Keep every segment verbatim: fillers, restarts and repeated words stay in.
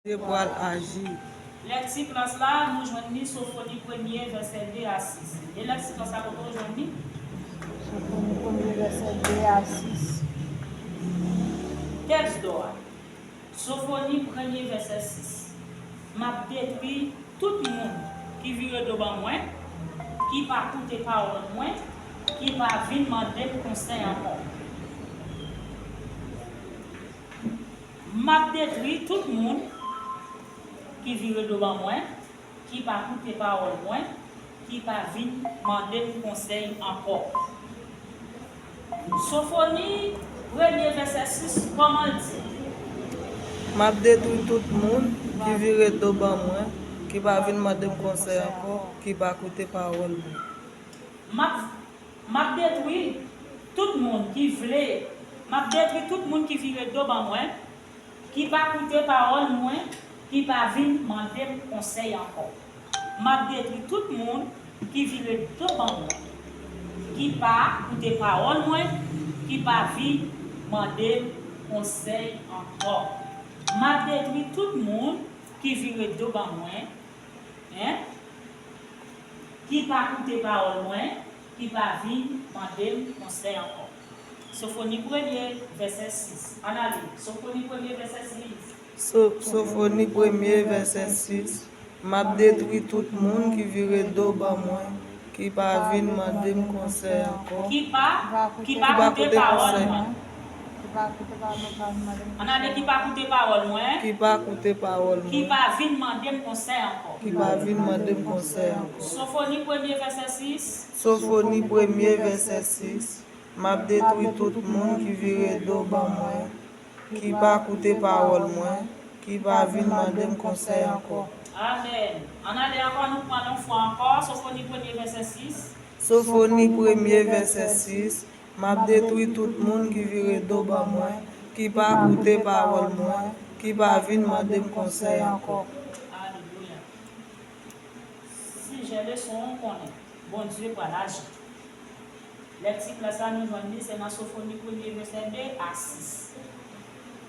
Bondye pral aji. Lèkti klas la, nou jwenn li Sofoni premye, vèsè de a sis. E lèkti klas la, kote w jwenn li? Sofoni premye, vèsè de a sis. Tèks dò a. Sofoni premye, vèsè sis. M ap detwi tout moun ki vire do ban mwen, ki pa koute pawòl mwen, ki pa vin mande m konsèy ankò. M ap detwi tout moun ki vire do ban mwen, ki pa koute pawòl mwen, ki pa vin mande m konsèy ankò. Sofoni premye, vèsè sis, kòman l di? M ap detwi tout moun ki vire do ban mwen, ki pa vin mande m konsèy ankò, ki pa koute pawòl mwen. M ap, m ap detwi tout moun ki vle, m ap detwi tout moun ki vire do ban mwen, ki pa koute pawòl mwen, ki pa vin mande m konsèy ankò. M ap detwi tout moun ki vire do ban mwen, ki pa koute pawòl mwen, ki pa vin mande m konsèy ankò. M ap detwi tout moun ki vire do ban mwen, en, ki pa koute pawòl mwen, ki pa vin mande m konsèy ankò. Sofoni premye, vèsè sis. Ann ale. Sofoni premye, vèsè sis. So-, Sofoni premye, vèsè sis. M ap detwi tout moun ki vire do ban mwen, ki pa vin mande m konsèy ankò. Ki pa, ki pa koute pawòl mwen. Ki pa koute pawòl mwen, pa vin mande m. Ann ale, ki pa koute pawòl mwen. Ki pa koute pawòl mwen. Ki pa vin mande m konsèy ankò. Ki pa vin mande m konsèy ankò. Sofoni premye, vèsè sis. Sofoni premye, vèsè sis. M ap detwi tout moun ki vire do ban mwen, ki pa koute pawòl mwen, ki pa vin mande m konsèy ankò. Amèn. Ann ale ankò, nou pran l yon fwa ankò. Sofoni premye, vèsè sis. Sofoni premye, vèsè sis. M ap detwi tout moun ki vire do ban mwen, ki pa koute pawòl mwen, ki pa vin mande m konsèy ankò. Alelouya. Sijè leson an, ou konnen, Bondye pral aji. Lèkti klas la, nou jwenn li, se nan Sofoni premye, vèsè de a sis.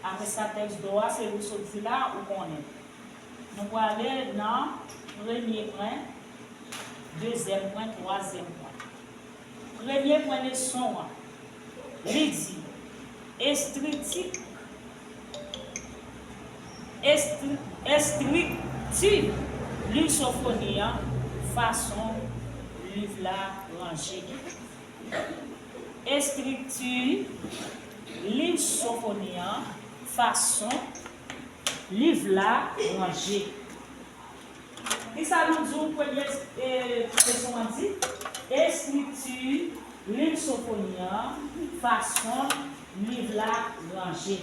Apre sa, tèks dò a, se li w sot di la, ou konnen. Nou prale nan premye pwen, dezyèm pwen, twazyèm pwen. Premye pwen leson an, li di, estrikti, estri-, estrikti liv Sofoni an, fason liv la ranje. Estrikti liv Sofoni an, fason liv la ranje. Kisa nou di w premye, e, leson an di? Estrikti liv Sofoni an, fason liv la ranje.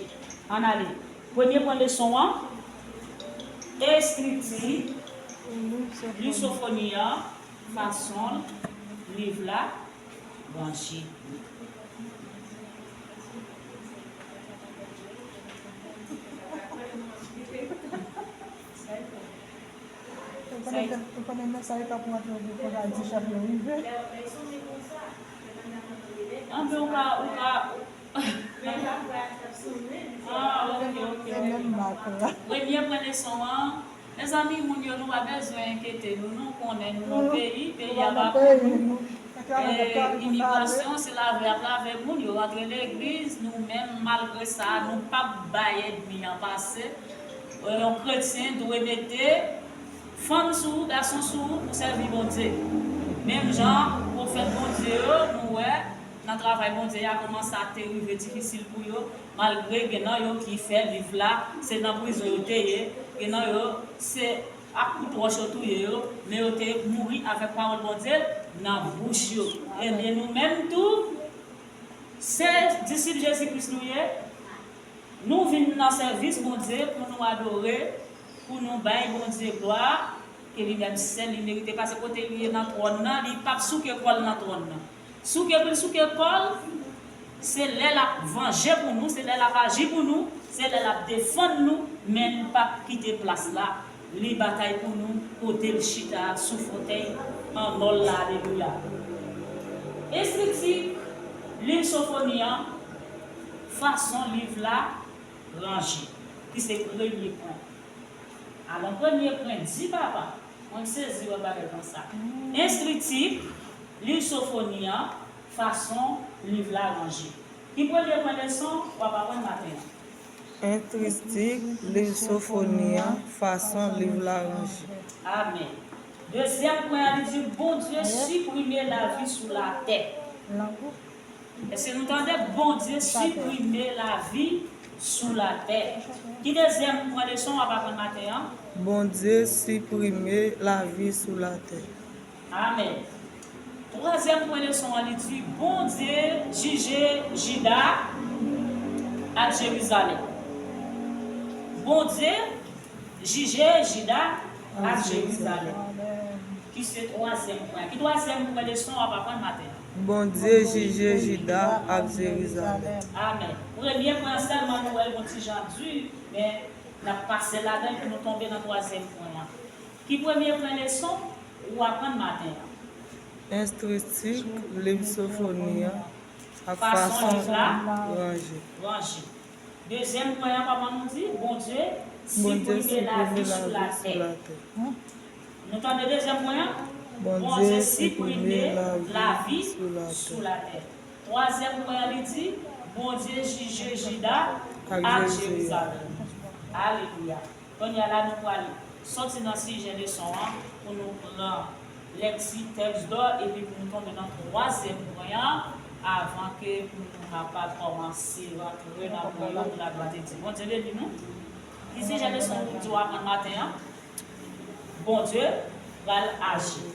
Ann ale. Premye pwen leson an, estrikti liv Sofoni an, fason liv la ranje. Ou konnen, ou konnen mesaj la pou antre, ou konn al di chèf yo rive. Anben, ou ka, ou ka, ah, ok, ok, ok. Se menm mak la. Premye pwen leson an, mezanmi, moun yo, nou pa bezwen enkyete nou, nou konnen nou nan peyi, peyi a pa pou nou. E imigrasyon, se lave ap lave moun, yo rantre legliz, nou menm, malgre sa, nou p ap bay ènmi an pase. E yon kretyen dwe mete fanm sou ou, gason sou ou pou sèvi Bondye. Menm jan pwofèt Bondye yo, nou wè, nan travay Bondye a, kòman sa te rive difisil pou yo, malgre gen nan yo ki fè liv la, se nan prizon yo te ye, gen nan yo, se ak kout wòch yo touye yo, men yo te mouri avèk pawòl Bondye nan bouch yo. Ebyen, nou menm tou, se disip Jezi Kris nou ye. Nou vin nan sèvis Bondye pou nou adore, pou nou bay Bondye glwa, ke li menm sèl li merite, paske kote li ye nan twòn nan, li p ap souke kò l nan twòn nan. Souke pou l souke kò l, se lè l ap vanje pou nou, se lè l ap aji pou nou, se lè l ap defann nou, men li p ap kite plas la. Li batay pou nou kote l chita sou fotèy an lò l la, alelouya. Estrikti liv Sofoni an, fason liv la ranje, ki se premye pwen. Alon premye pwen, di papa. Mwen sezi wè bagay konsa. Enstriktik, liv Sofoni an, fason liv la ranje. Ki premye pwen leson w ap aprann maten an? Enstriktik, liv Sofoni an, fason liv la ranje. Amèn. Dezyèm pwen an, li di, Bondye siprime lavi sou latè. Èske nou tande? Bondye siprime lavi sou latè. Ki dezyèm pwen leson w ap aprann maten an? Bondye siprime lavi sou latè. Amèn. Twazyèm pwen leson an, li di, Bondye jije Jida ak Jerizalèm. Bondye jije Jida ak Jerizalèm. Ki se twazyèm pwen. Ki twazyèm pwen leson w ap aprann maten an? Bondye jije Jida ak Jerizalèm. Amèn. Premye pwen an sèlman nou wè l gon ti jan di, men n ap pase ladan l pou nou tonbe nan twazyèm pwen an. Ki premye pwen leson ou aprann maten an? Enstriktik, liv Sofoni an, ak fason liv la ranje. Ranje. Dezyèm pwen an, kòman nou di? Bondye siprime lavi sou latè. Nou tande dezyèm pwen an? Bondye siprime lavi sou latè. Twazyèm pwen an, li di, Bondye jije Jida ak Jerizalèm. Alelouya. Kounye a la, nou pral soti nan sijè leson an pou nou pran lèkti tèks dò epi pou nou tonbe nan twazyèm pwen an avan ke pou nou kapab kòmanse rantre nan pwen yo pou laglwa de Dye. Bondye beni nou. Ki sijè leson nou di w aprann maten an? Bondye pral aji.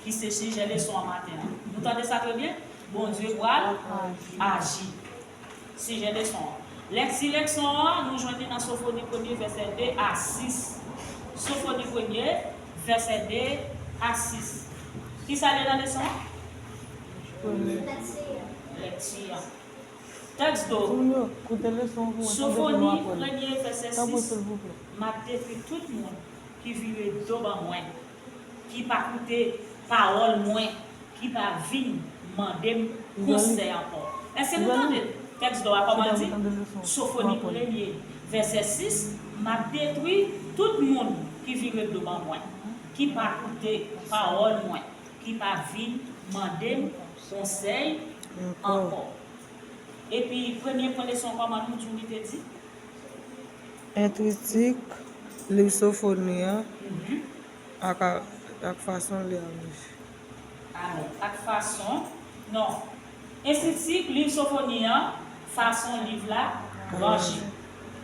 Ki se sijè leson an maten an. Nou tande sa trè byen? Bondye pral aji. Sijè leson an. Lèkti leson an, nou jwenn li nan Sofoni premye vèsè de a sis. Sofoni premye, vèsè de a sis. Kisa li nan leson an? Lèkti an. Tèks do. Sofoni premye vèsè sis. M ap detwi tout moun ki vire do ban mwen, ki pa koute pawòl mwen, ki pa vin mande m konsèy ankò. Èske nou tande tèks do a kòman l di? Sofoni premye, vèsè sis, M ap detwi tout moun ki vire do ban mwen, ki pa koute pawòl mwen, ki pa vin mande m konsèy ankò. Epi premye pwen leson kòman nou di w li te di? Enstriktik, liv Sofoni an, ak, ak fason li ranje. Alò, ak fason, non. Enstriktik, liv Sofoni an, fason liv la ranje.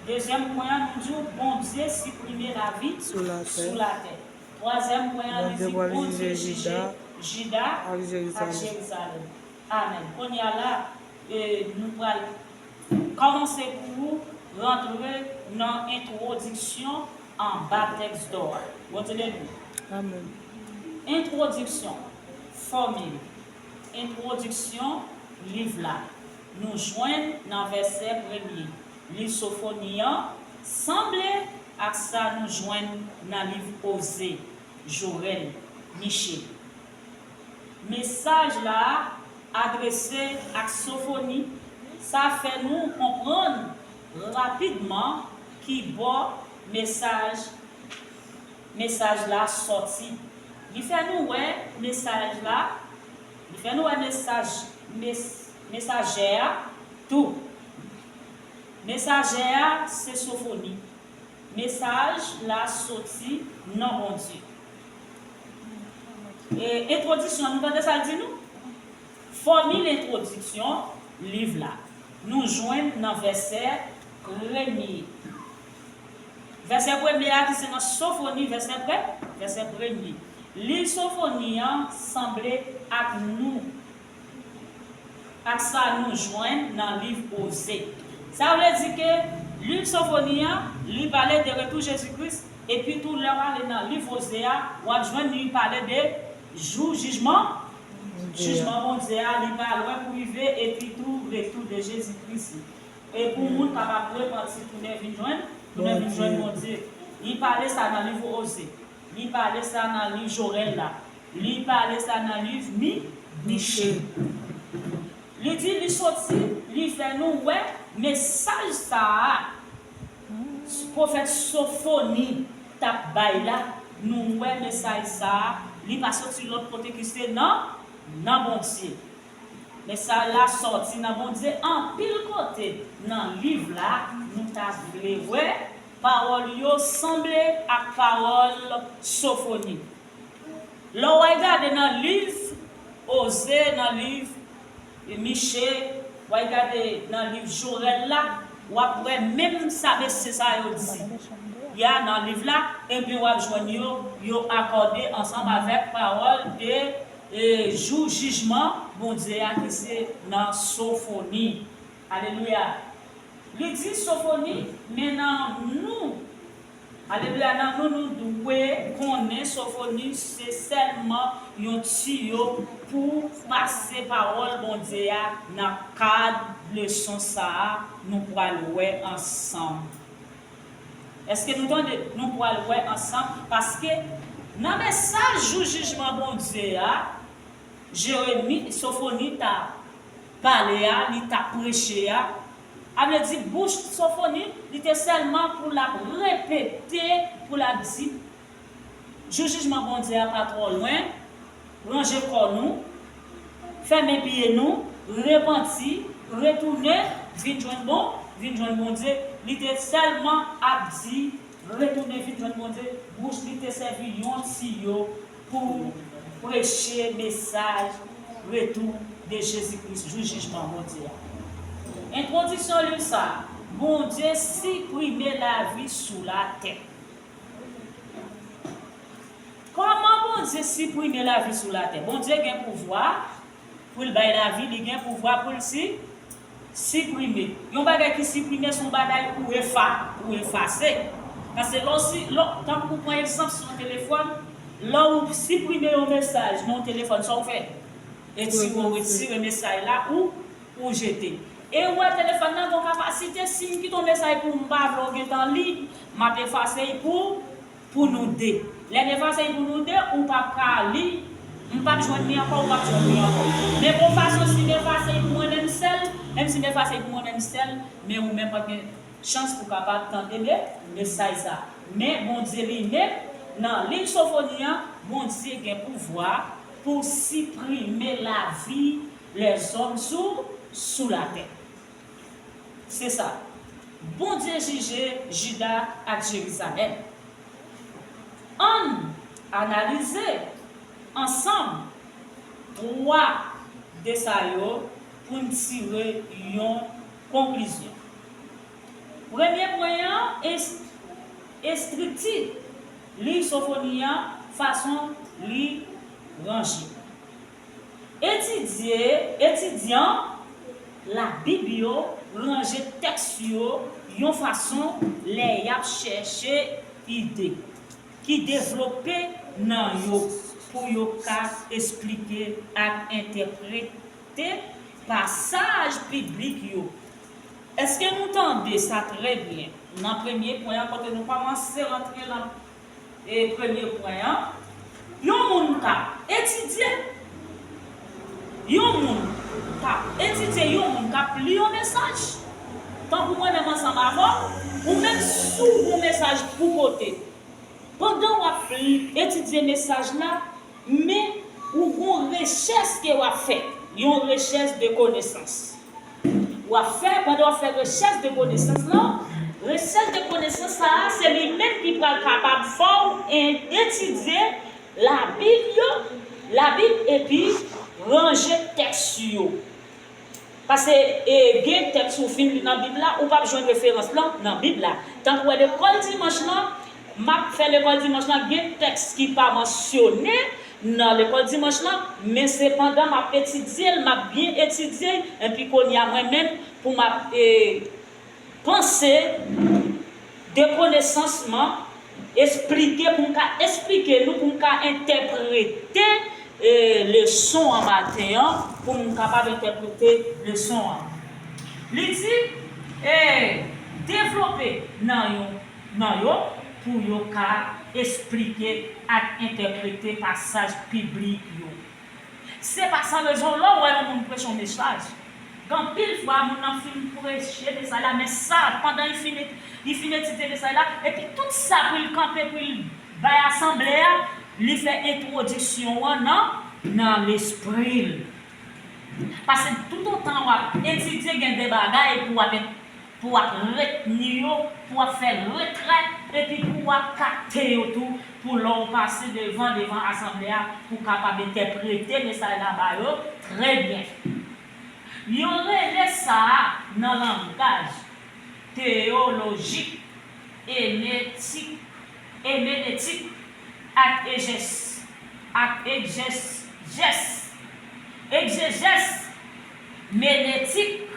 Dezyèm pwen an, nou di w Bondye siprime lavi sou latè. Twazyèm pwen an, li di Bondye jije Jida ak Jerizalèm. Amèn. Kounye a la, e, nou pral kòmanse pou rantre nan entwodiksyon anba tèks dò a. Bondye beni nou. Amèn. Entwodiksyon, fòmil, entwodiksyon liv la. Nou jwenn nan vèsè premye. Liv Sofoni an sanble ak sa nou jwenn nan liv Oze, Jowèl, Miche. Mesaj la adrese ak Sofoni, sa fè nou konprann rapidman ki bò mesaj, mesaj la sòti. Li fè nou wè mesaj la, li fè nou wè mesaj, mes, mesajè a tou. Mesajè a se Sofoni. Mesaj la soti nan Bondye. E, entwodiksyon, nou tande sa l di nou? Fòmil entwodiksyon liv la. Nou jwenn nan vèsè premye. Vèsè premye a ki se nan Sofoni, vèsè pre, vèsè premye. Liv Sofoni an sanble ak nou, ak sa nou jwenn nan liv Oze. Sa vle di ke liv Sofoni an, li pale de retou Jezi Kris, epi tou lè w ale nan liv Oze a, w ap jwenn li pale de jou jijman, jijman Bondye a, li pa lwen pou rive, epi tou retou de Jezi Kris. E pou moun kapab repanti, tounen vin jwenn, tounen vin jwenn Bondye. Li pale sa nan liv Oze. Li pale sa nan liv Jowèl la. Li pale sa nan liv Mi, Miche. Li di li soti, li fè nou wè mesaj sa a. pwofèt Sofoni t ap bay la, nou wè mesaj sa a, li pa soti lòt kote ki se nan, nan Bondye. Mesaj la sòti nan Bondye anpil kote nan liv la, nou ta vle wè pawòl yo sanble ak pawòl Sofoni. Lè w al gade nan liv Oze, nan liv Miche, w al gade nan liv Joèl la, w ap wè menm sa mesye sa yo di. Ya nan liv la, ebyen w ap jwenn yo, yo akòde ansanm avèk pawòl de e, jou jijman Bondye a ki se nan Sofoni. Alelouya. Li di Sofoni, men nan nou, alelouya, nan nou, nou dwe konnen Sofoni se sèlman yon tiyo pou pase pawòl Bondye a nan kad leson sa a nou pral wè ansanm. Èske nou tande? Nou pral wè ansanm, paske nan mesaj jou jijman Bondye a, Jeremi, Sofoni ta pale a, li ta preche a, a vle di bouch Sofoni, li te sèlman pou l ap repete, pou l ap di, jou jijman Bondye a pa twò lwen, ranje kò nou, fèmen pye nou, repanti, retounen, vin jwenn bon, vin jwenn Bondye. Li te sèlman ap di, retounen, vin jwenn Bondye. Bouch li te sèvi yon tiyo pou preche mesaj retou de Jezi Kris, jou jijman Bondye a. Entwodiksyon liv sa a, Bondye siprime lavi sou latè. Kòman Bondye siprime lavi sou latè? Bondye gen pouvwa pou l bay lavi, li gen pouvwa pou l si, siprime. Yon bagay ki siprime se yon bagay ou efa, ou efase. Paske lè w si, lè w, tankou pran egzanp sou yon telefòn, lè w siprime yon mesaj nan yon telefòn, sa w fè? Retire, w retire mesaj la, ou, ou jete. E ou wè telefòn nan gen yon kapasite, si m kite yon mesaj pou ou, m pa vle w gentan li, m ap efase l pou, pou nou de. Lè m efase l pou nou de, ou p ap ka li, m p ap jwenn li ankò, ou p ap jwenn li ankò. Men gon fason, si m efase l pou mwen menm sèl, menm si m efase l pou mwen menm sèl, men ou menm p ap gen chans pou kapab tande me, mesaj sa. Men Bondye li menm, nan liv Sofoni an, Bondye gen pouvwa pou siprime lavi lèzòm sou, sou latè. Se sa. Bondye jije Jida ak Jerizalèm. Ann analize ansanm twa de sa yo pou n tire yon konklizyon. Premye pwen an, es-, estrikti liv Sofoni an, fason li ranje. Etidye, etidyan Labib yo ranje tèks yo yon fason lè y ap chèche ide ki devlope nan yo pou yo ka esplike ak entèprete pasaj biblik yo. Èske nou tande sa trè byen? Nan premye pwen an, kote nou kòmanse rantre nan, e, premye pwen an, yon moun k ap etidye, yon moun k ap etidye, yon moun k ap li yon mesaj, tankou mwen menm ansanm avè w, ou menm si w gen yon mesaj pou pote. Pandan w ap li, etidye mesaj la, men ou gon rechèch ke w ap fè, yon rechèch de konesans. W ap fè, pandan w ap fè rechèch de konesans lan, rechèch de konesans sa a, se li menm ki pral kapab fè w en-, etidye Labib yo, Labib epi ranje tèks yo. Paske, e, gen tèks ou fin li nan Bib la, ou p ap jwenn referans lan nan Bib la. Tankou wè lekòl dimanch lan, m ap fè lekòl dimanch lan, gen tèks ki pa mansyone nan lekòl dimanch lan, men sepandan m ap etidye l, m ap byen etidye l, epi kounye a mwen menm, pou m ap, e, panse de konesans m an, esplike, pou m ka esplike nou, pou m ka entèprete, e, leson an maten an, pou m kapab entèprete leson an. Li di, e, devlope nan yo, nan yo, pou yo ka esplike ak entèprete pasaj biblik yo. Se pa san rezon, lè w wè yon moun preche yon mesaj, Gen anpil fwa, moun nan fin preche mesaj la, men sa, pandan li fin, li fin etidye mesaj la, epi tout sa pou l kanpe, pou l bay asanble a, li fè entwodiksyon an nan, nan lespri l. Paske toutotan w ap etidye, gen de bagay pou w ap, pou w ap retni yo, pou w ap fè retrè, epi pou w ap kapte yo tou, pou lè w pase devan, devan asanble a, pou w kapab entèprete mesaj la ba yo trè byen. Yo rele sa a nan langaj teyolojik emetik, emenetik ak egzes-, ak egzejès. Egzejès menetik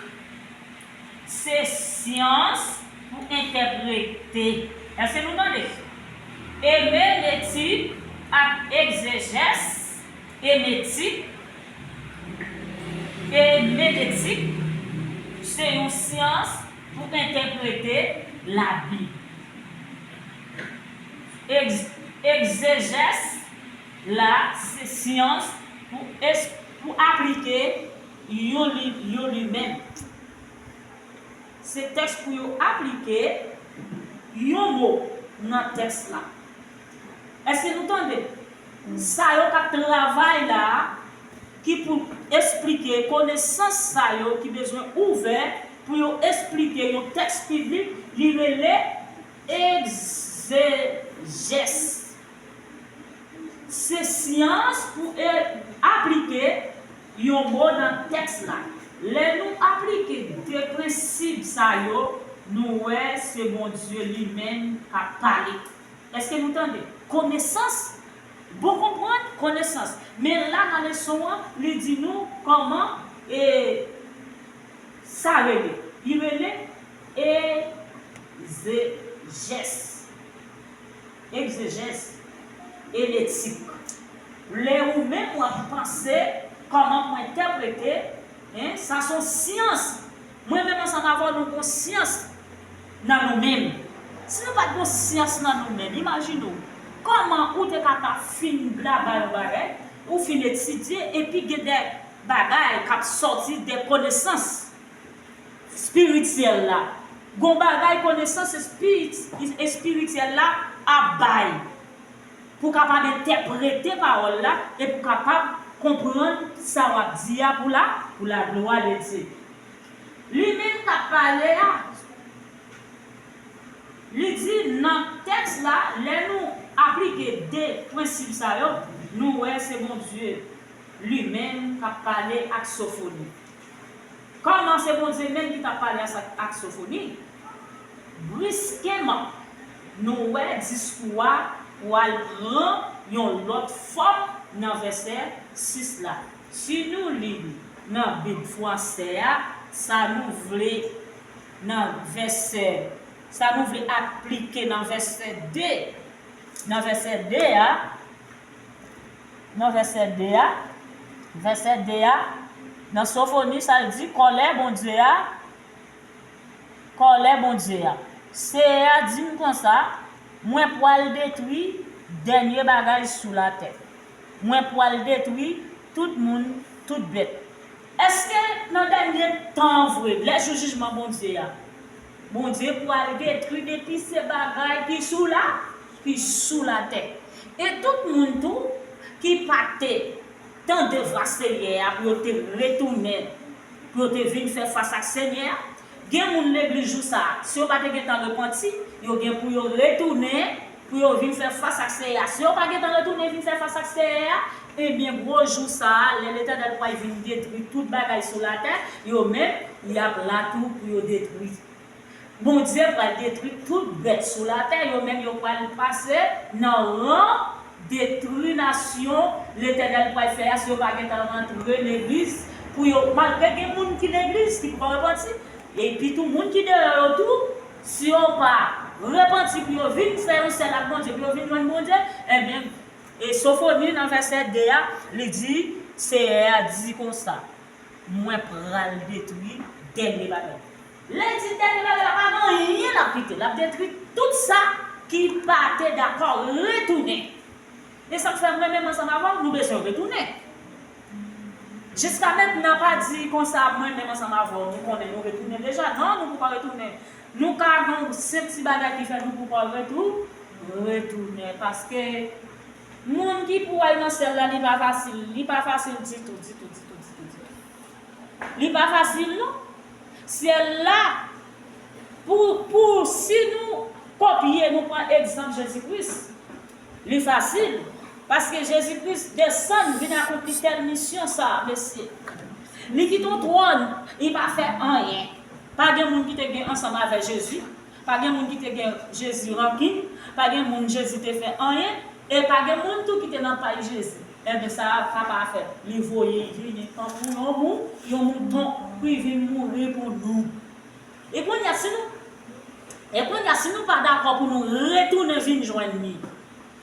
se syans pou entèprete. Èske nou tande? Emenetik ak egzejès emetik, emenetik se yon syans pou entèprete Labib. Egz-, egzejès la se syans pou es-, pou aplike yon li-, yon limèn. Se tèks pou yo aplike yon mo nan tèks la. Èske nou tande? Sa yo k ap travay la a, ki pou esplike konesans sa yo ki bezwen ouvè pou yo esplike yon tèks biblik, li rele egzejès. Se syans pou e-, aplike yon mo nan tèks la. Lè nou aplike de prensip sa yo, nou wè se Bondye li menm k ap pale. Èske nou tande? Konesans, bon konprann, konesans. Men la nan leson an, li di nou kòman e sa rele. Li rele egzejès. Egzejès emetik. Lè ou menm w ap panse kòman pou entèprete, en, sa se yon syans. Mwen menm ansanm avè w, nou gon syans nan nou menm. Si nou pa t gon syans nan nou menm, imajine w, kòman ou te kapab fin blaba yon bagay, ou fin etidye, epi gen de bagay k ap sòti, de konesans espirityèl la. Gon bagay konesans espiri-, espirityèl la ap bay pou kapab entèprete pawòl la e pou kapab konprann sa w ap di a pou la, pou la glwa de Dye. Li menm k ap pale a, li di nan tèks la, lè nou aplike de prensip sa yo, nou wè se Bondye li menm k ap pale ak Sofoni. Kòman se Bondye menm ki t ap pale ak, ak Sofoni? Briskeman, nou wè diskou a pral pran yon lòt fòm nan vèsè sis la. Si nou li nan Bib fransè a, sa nou vle nan vèsè, sa nou vle aplike nan vèsè de, nan vèsè de a, nan vèsè de a, vèsè de a, nan Sofoni, sa l di, kòlè Bondye a, kòlè Bondye a. Seyè a di m konsa, mwen pral detwi dènye bagay sou latè. Mwen pral detwi tout moun, tout bèt. Èske nan dènye tan an vre, lè jou jijman Bondye a, Bondye pral detwi depi se bagay ki sou la, ki sou latè? E tout moun tou ki pa te tande vwa Seyè a pou yo te retounen, pou yo te vin fè fas ak Senyè a, gen moun legliz jou sa a, si yo pa te gentan repanti, yo gen pou yo retounen, pou yo vin fè fas ak Seyè a. Si yo pa gentan retounen vin fè fas ak Seyè a, ebyen, gwo jou sa a, lè Letènèl pral vin detwi tout bagay sou latè, yo menm, y ap la tou pou yo detwi. Bondye pral detwi tout bèt sou latè, yo menm, yo pral pase nan ran detwi nasyon Letènèl pral fè a, si yo pa gentan rantre legliz, pou yo, malgre gen moun ki legliz, ki poko repanti, epi tou, moun ki deyò yo tou, si yo pa repanti pou yo vin fè yon sèl ak Bondye, pou yo vin jwenn Bondye, ebyen, e Sofoni nan vèsè de a, li di, Seyè a di konsa, mwen pral detwi dènye bagay. Lè l di dènye bagay la, pa gen anyen l ap kite. L ap detwi tout sa ki pa te dakò retounen. E sa k fè mwen menm ansanm avè w, nou bezwen retounen. Jiska mentnan, pa di konsa, mwen menm ansanm avè w, nou konnen nou retounen deja. Non, nou poko retounen. Nou ka gen yon senp ti bagay ki fè nou poko retou-, retounen. Paske moun ki pou al nan syèl la, li pa fasil. Li pa fasil ditou, ditou, ditou, ditou, ditou. Li pa fasil, non. Syèl la, pou, pou si nou kopye, nou pran egzanp Jezi Kris, li fasil. Paske Jezi Kris desann vin akonpli tèl misyon sa, mesye. Li kite yon twòn, li pa fè anyen. Pa gen moun ki te gen ansanm avè Jezi. Pa gen moun ki te gen Jezi rankin. Pa gen moun Jezi te fè anyen. E pa gen moun tou ki te nan pay Jezi. Enben, sa a papa a fè. Li voye l vini tankou yon mou-, yon mouton pou l vin mouri pou nou. E kounye a, si nou, e kounye a, si nou pa dakò pou nou retounen vin jwenn li,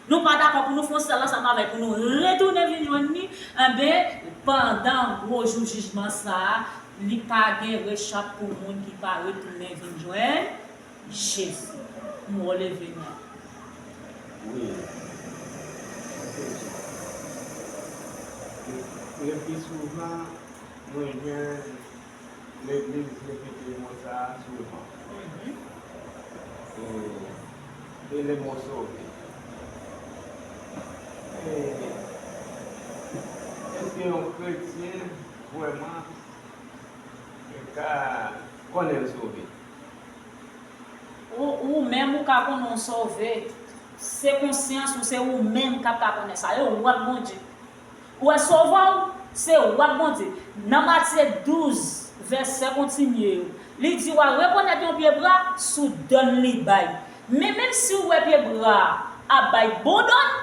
nou pa dakò pou nou fè yon sèl ansanm avè l, pou nou retounen vin jwenn li, enben, pandan gwo jou jijman sa a, li pa gen rechap pou moun ki pa retounen vin jwenn Jezi. M releve nou. Wi. Le pli souvan, mwen jwenn legliz repete mo sa a souvan. E, e le mo sove. E, èske yon kretyen vrèman ka konnen l sove? Ou, ou menm ou ka konnen w sove. Se konsyans ou, se ou menm k ap ka konnen sa. E w ak Bondye. Ou wè sovè w, se w ak Bondye. Nan Matye douz, vèsè kontinye yo, li di w a rekonèt yon pye bra sou dòn li bay. Men menm si w wè pye bra a ap bay bon dòn,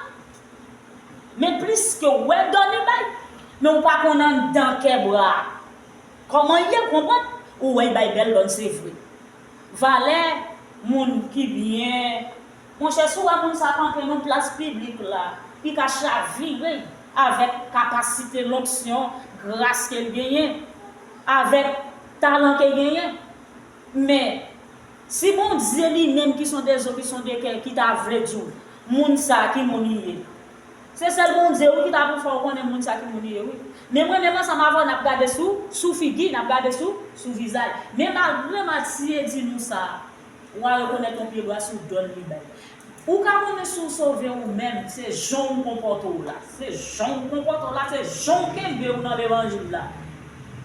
men plis ke w wè dòn li bay, men w pa konn anndan kè bra a. Kòman l ye, w konprann? Ou wè l bay bèl dòn, se vre. Valè moun ki byen. Monchè, si w wè moun sa kanpe nan plas piblik la, li ka chavire avèk kapasite, lonksyon, gras ke l genyen, avèk talan ke l genyen. Men, si Bondye li menm ki sonde zo, ki sonde kè, ki ta vle di w, moun sa ki moun li ye. Se sèl Bondye wi ki ta pou fè w konnen moun sa ki moun li ye wi. Men mwen menm ansanm avè w n ap gade sou, sou figi, n ap gade sou, sou vizaj. Men malgre Matye di nou sa, w a rekonèt yon pye bra sou dòn li bay. Ou ka konnen si w sove ou menm, se jan w konpòte w la. Se jan w konpòte w la, se jan w kenbe w nan levanjil la.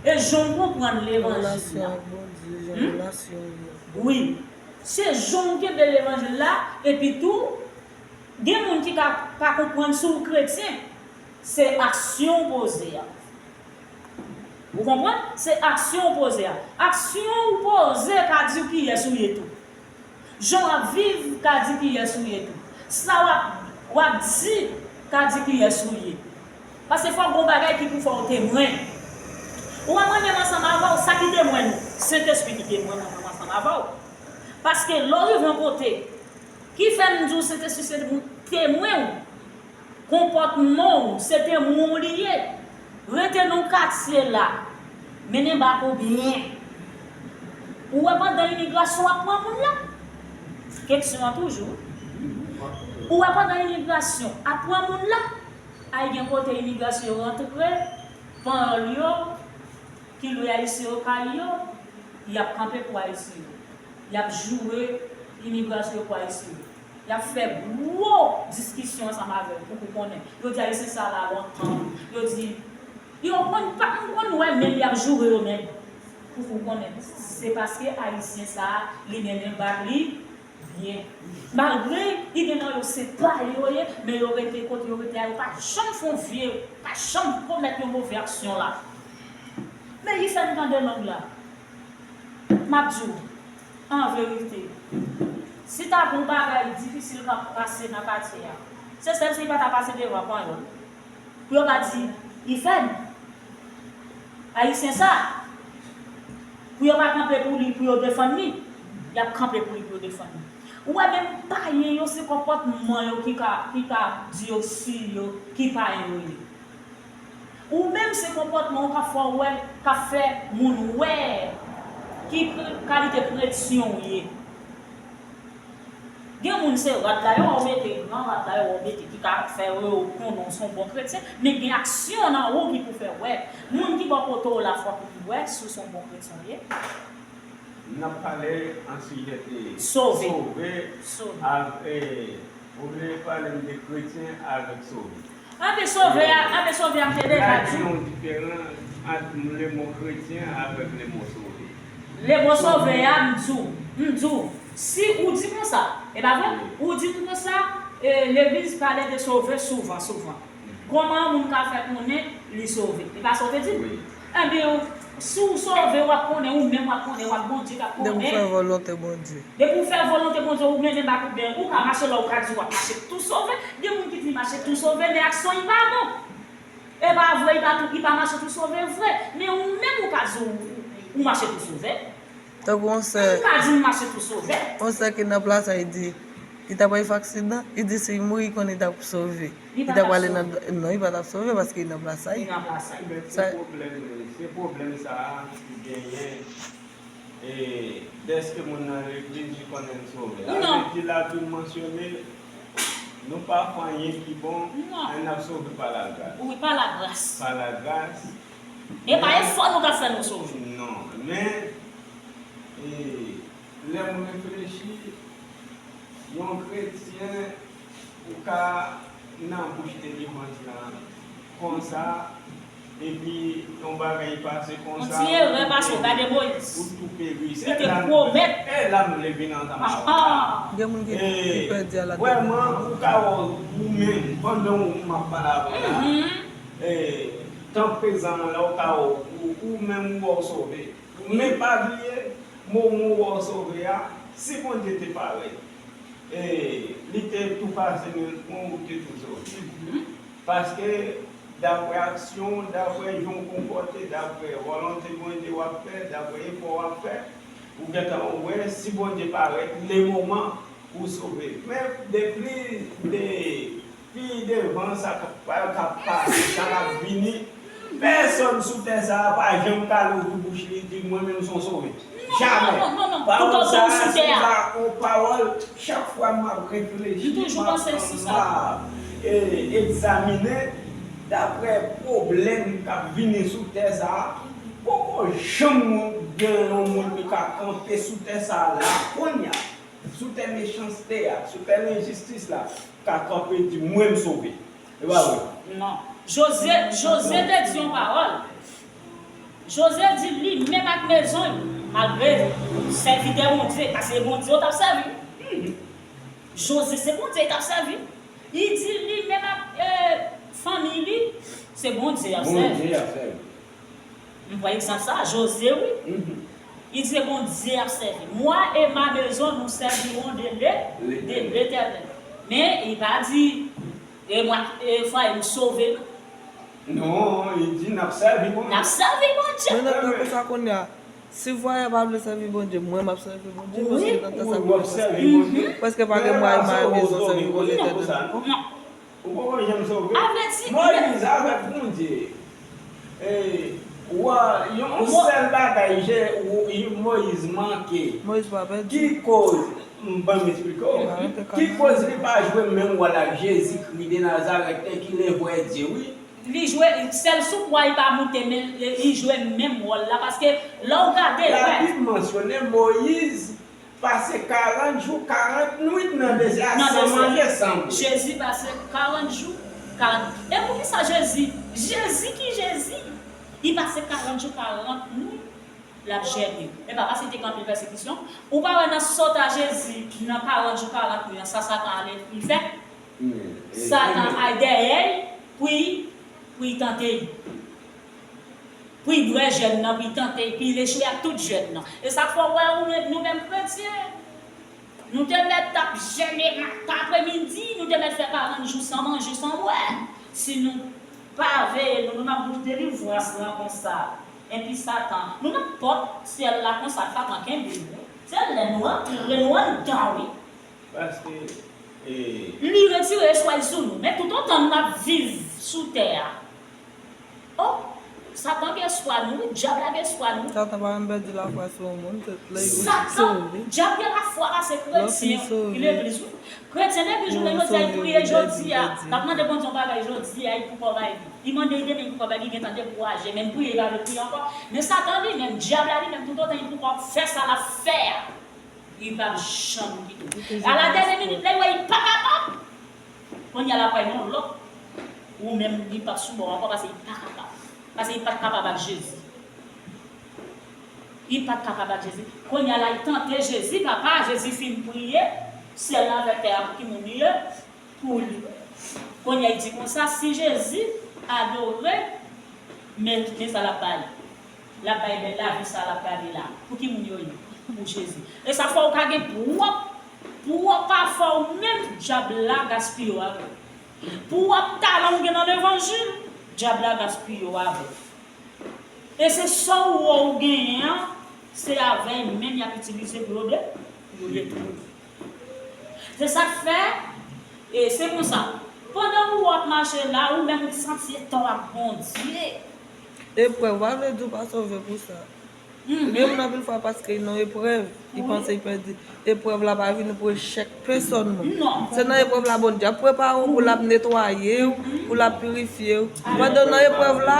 E jan w konprann levanjil la. Relasyon ak Bondye, jan relasyon w ye. Wi. Se jan w kenbe levanjil la, epi tou, gen moun ki ka pa konprann si w kretyen, se aksyon w poze a. Ou konprann? Se aksyon w poze a. Aksyon w poze ka di w kiyès ou ye tou. Jan w ap viv ka di kiyès ou ye tou. Sa w ap, w ap di ka di kiyès ou ye. Paske fòk gon bagay ki pou fè w temwen. Ou wè mwen menm ansanm avè w, sa ki temwen nou? Sentespri ki temwen mwen menm ansanm avè w. Paske lè w rive yon kote, ki fè m di w Sentespri se temwen w. Konpòtman w, se temwen w li ye. Rete nan katye la, mennen bak ou byen. Ou wè pandan imigrasyon ap pran moun la? Keksyon an toujou. Ou wè pandan imigrasyon ap pran moun la? Ay gen kote imigrasyon yo rantre, panyòl yo, ki lwe ayisyen yo kay yo, y ap kanpe pou ayisyen yo. Y ap joure imigrasyon yo pou ayisyen yo. Y ap fè gwo diskisyon ansanm avè yo, pou ou konnen. Yo di ayisyen sa la lontan. Yo di, yo konn pa, m konn wè menm y ap joure yo menm. Pou ou konnen. Se paske ayisyen sa, li mennen bak li byen. Malgre li gen nan yo se pay yo ye, men yo rete kote yo rete a, yo pa janm fè yon vye, pa janm komèt yon move aksyon la. Men li fè m tande lang la. M ap di w, an verite, si ta gen yon bagay difisil k ap pase nan katye a, se sèl si li pa ta pase devan panyòl. Pou yo pa di, li fè m. Ayisyen sa, pou yo pa kanpe pou li, pou yo defann li, y ap kanpe pou li, pou yo defann li. Ou wè menm payen yo, se konpòtman yo ki ka, ki ka di yo si yo, ki payen yo ye. Ou menm se konpòtman w k ap fè w wè, k ap fè moun wè ki pre-, kalite kretyen w ye. Gen moun se rad la yo wè w mete, gran rad la yo wè w mete ki ka fè yo konnen w se yon bon kretyen, men gen aksyon nan ou ki pou fè wè. Moun ki bò kote w la fòk li wè si w se yon bon kretyen w ye. N ap pale an sijè de sove. Sove. Sove. Av, e, ou vle pale m de kretyen avèk sove. Anben sove a, anben sove a m te deja di w. Gen yon diferans ant lemo kretyen avèk lemo sove. Lemo sove a m di w, m di w, si ou di konsa, e pa vre? Ou di konsa, e, legliz pale de sove souvan, souvan. Kòman yon moun ka fè konnen li sove? E pa sa w te di m? Wi. Ebyen, si w sove, w ap konnen, ou menm w ap konnen, w ap Bondye k ap konnen. Depi w fè volonte Bondye. Depi w fè volonte Bondye, ou mennen bak ou byen, ou ka mache la, ou ka di w ap mache tou sove. Gen moun ki di mache tou sove, men aksyon li pa bon. E pa vre, li pa tou, li pa mache tou sove vre. Men ou menm ou ka di w, ou mache tou sove. Tankou yon sè. Ou ka di m mache tou sove. Yon sè ki nan plas la, li di, li t ap fè aksidan, li di si li mouri, li konnen li t ap sove. Li t ap prale nan, non, li pa t ap sove paske li nan plas la. Li nan plas la. Men se pwoblèm, se pwoblèm sa a ki genyen. E dèske moun nan legliz li konnen l sove. Sa vle di Labib mansyone, nou pa fè anyen ki bon, men n ap sove pa lagras. Wi, pa lagras. Pa lagras. E pa efò nou ka fè nou sove. Non, men e, lè m reflechi, yon kretyen, ou ka nan bouch delivrans lan konsa, epi yon bagay pase konsa. Yon ti erè pase w, gade Moyiz. Ou tou peri. Li te pwomèt. E la m vle vin ansanm avè w la. Gen moun ki pèdi a ladan. Vrèman, ou ka wè ou menm, pandan w m ap pale avè w la, e, tan prezan an la, ou ka wè ou, ou menm ou wè w sove. Men pa bliye, moman w wè w sove a, si Bondye te parèt, e, li te tou pase menm jan ou, ou te tou sove. Paske, daprè aksyon w, daprè jan w konpòte, daprè volonte Bondye w ap fè, daprè efò w ap fè, ou gentan wè si Bondye parèt, le moman ou sove. Men depi de Pi devan, sa k ap, k ap pase, sa k ap vini, pèsonn sou tè sa a pa janm ka louvri bouch li di, mwen menm se yon sove. Jamè. Pawòl sa a se yon pawòl, chak fwa m ap reflechi, m ap, m ap egzamine, daprè pwoblèm k ap vini sou tè sa a, poko janm gen yon moun ki ka kanpe sou tè sa a la, kounye a. Sou tè mechanste a, sou tè lenjistis la, ka kanpe di, mwen m sove. E pa vre? Non. Jozye, Jozye te di yon pawòl. Jozye di li menm ak mezon l, malgre sèvitè Bondye, paske se Bondye yo t ap sèvi. Jozye se Bondye l t ap sèvi. Li di li menm ak, e, fanmi li, se Bondye y ap sèvi. Bondye y ap sèvi. M pran egzanp sa, Jozye wi. Li di se Bondye y ap sèvi. Moi et ma maison nous servirons de l'E, de l'Éternel. Men li pa di, e mwen, e fwaye m sove. Non, li di n ap sèvi Bondye. N ap sèvi Bondye. Men nan tan konsa kounye a, si vwayè pa vle sèvi Bondye, mwen m ap sèvi Bondye, paske nan tan sa m ap sèvi Bondye. Prèske pa gen mwayen m a mezon sèvi Bondye. Non. Ou poko janm sove. Moyiz avèk Bondye. E, wa, yon sèl bagay Moyiz manke. Ki koz, ban m eksplike w. Ki koz li pa jwe menm wòl ak Jezikri de Nazarèt ki levwè Dye, wi. Li jwe, sèl sou kwa li pa moute, men li jwe menm wòl la, paske lè w gade, wè. Labib mansyone Moyiz pase karant jou, karant nwit nan dezè a san manje, san bwè. Jezi pase karant jou, karant. E poukisa Jezi, Jezi ki Jezi, li pase karant jou, karant nwit, l ap jène? E pa paske te gen anpil pèsekisyon? Ou pa wè nan sòt a Jezi, nan karant jou, karant nwit an, sa Satan ale, li fè? Satan al dèyè l pou l, pou l tante l. Pou l bwè jèn nan, pou l tante l, pou l echwe ak tout jèn nan. E sa k fè w wè ou menm, nou menm kretyen, nou te mèt t ap jène maten, apremidi, nou te mèt fè karant jou san manje, san bwè. Si nou pa veye nou, nou nan bouch delivrans lan konsa. Enpi Satan, nou nan pòt syèl la konsa, Satan kenbe nou. Se lè nou antre, nou anndan, wi. Paske, e. Li retire espwa l sou nou. Men toutotan nou ap viv sou tè a, o, Satan gen espwa nou, wi, dyab la gen espwa nou. Satan pa menm pèdi lafwa sou yon moun, se lè yo Satan, sove. Dyab gen lafwa pase kretyen ki legliz, wi. Kretyen legliz, jounen jodi a, li priye jodi a. L ap mande Bondye yon bagay jodi a, li poko bay li. Li mande l demen, li poko bay li, li gentan dekouraje. Menm priye, li pa vle priye ankò. Men Satan li menm, dyab la li menm, toutotan li poko fè sa l ap fè a, li p ap janm kite w. A la dènye minit, lè l wè li pa kapab, kounye a l ap pran yon lòt. Ou menm, li p ap sou bò w ankò, paske li pa kapab. Paske li pa t kapab ak Jezi. Li pa t kapab ak Jezi. Kounye a la, li tante Jezi, papa, Jezi fin priye, syèl la avèk tè a, pou ki moun li ye? Pou li. Kounye a, li di konsa, si Jezi adore, men, men sa l ap bay. L ap bay bèl lavi sa l ap gade la. Pou ki moun yo ye? Pou Jezi. E sa fè w ka gen pwòp, pwòp afè w menm, dyab la gaspiye w avè w. Pwòp talan w gen nan levanjil, dyab la gaspiye w avè w. E se sa w wè w genyen an, se avè l menm y ap itilize pou yo de, pou yo detwi w. Se sa k fè, e se konsa, pandan ou ap mache la, ou menm ou santi e tò ak Bondye. Eprèv pa vle di w pa sove pou sa. Gen moun anpil fwa paske nan eprèv, li panse li pèdi. Eprèv la pa vini pou echèk pèsòn moun. Se nan eprèv la Bondye ap prepare w, pou l ap netwaye w, pou l ap pirifye w. Pandan w nan eprèv la,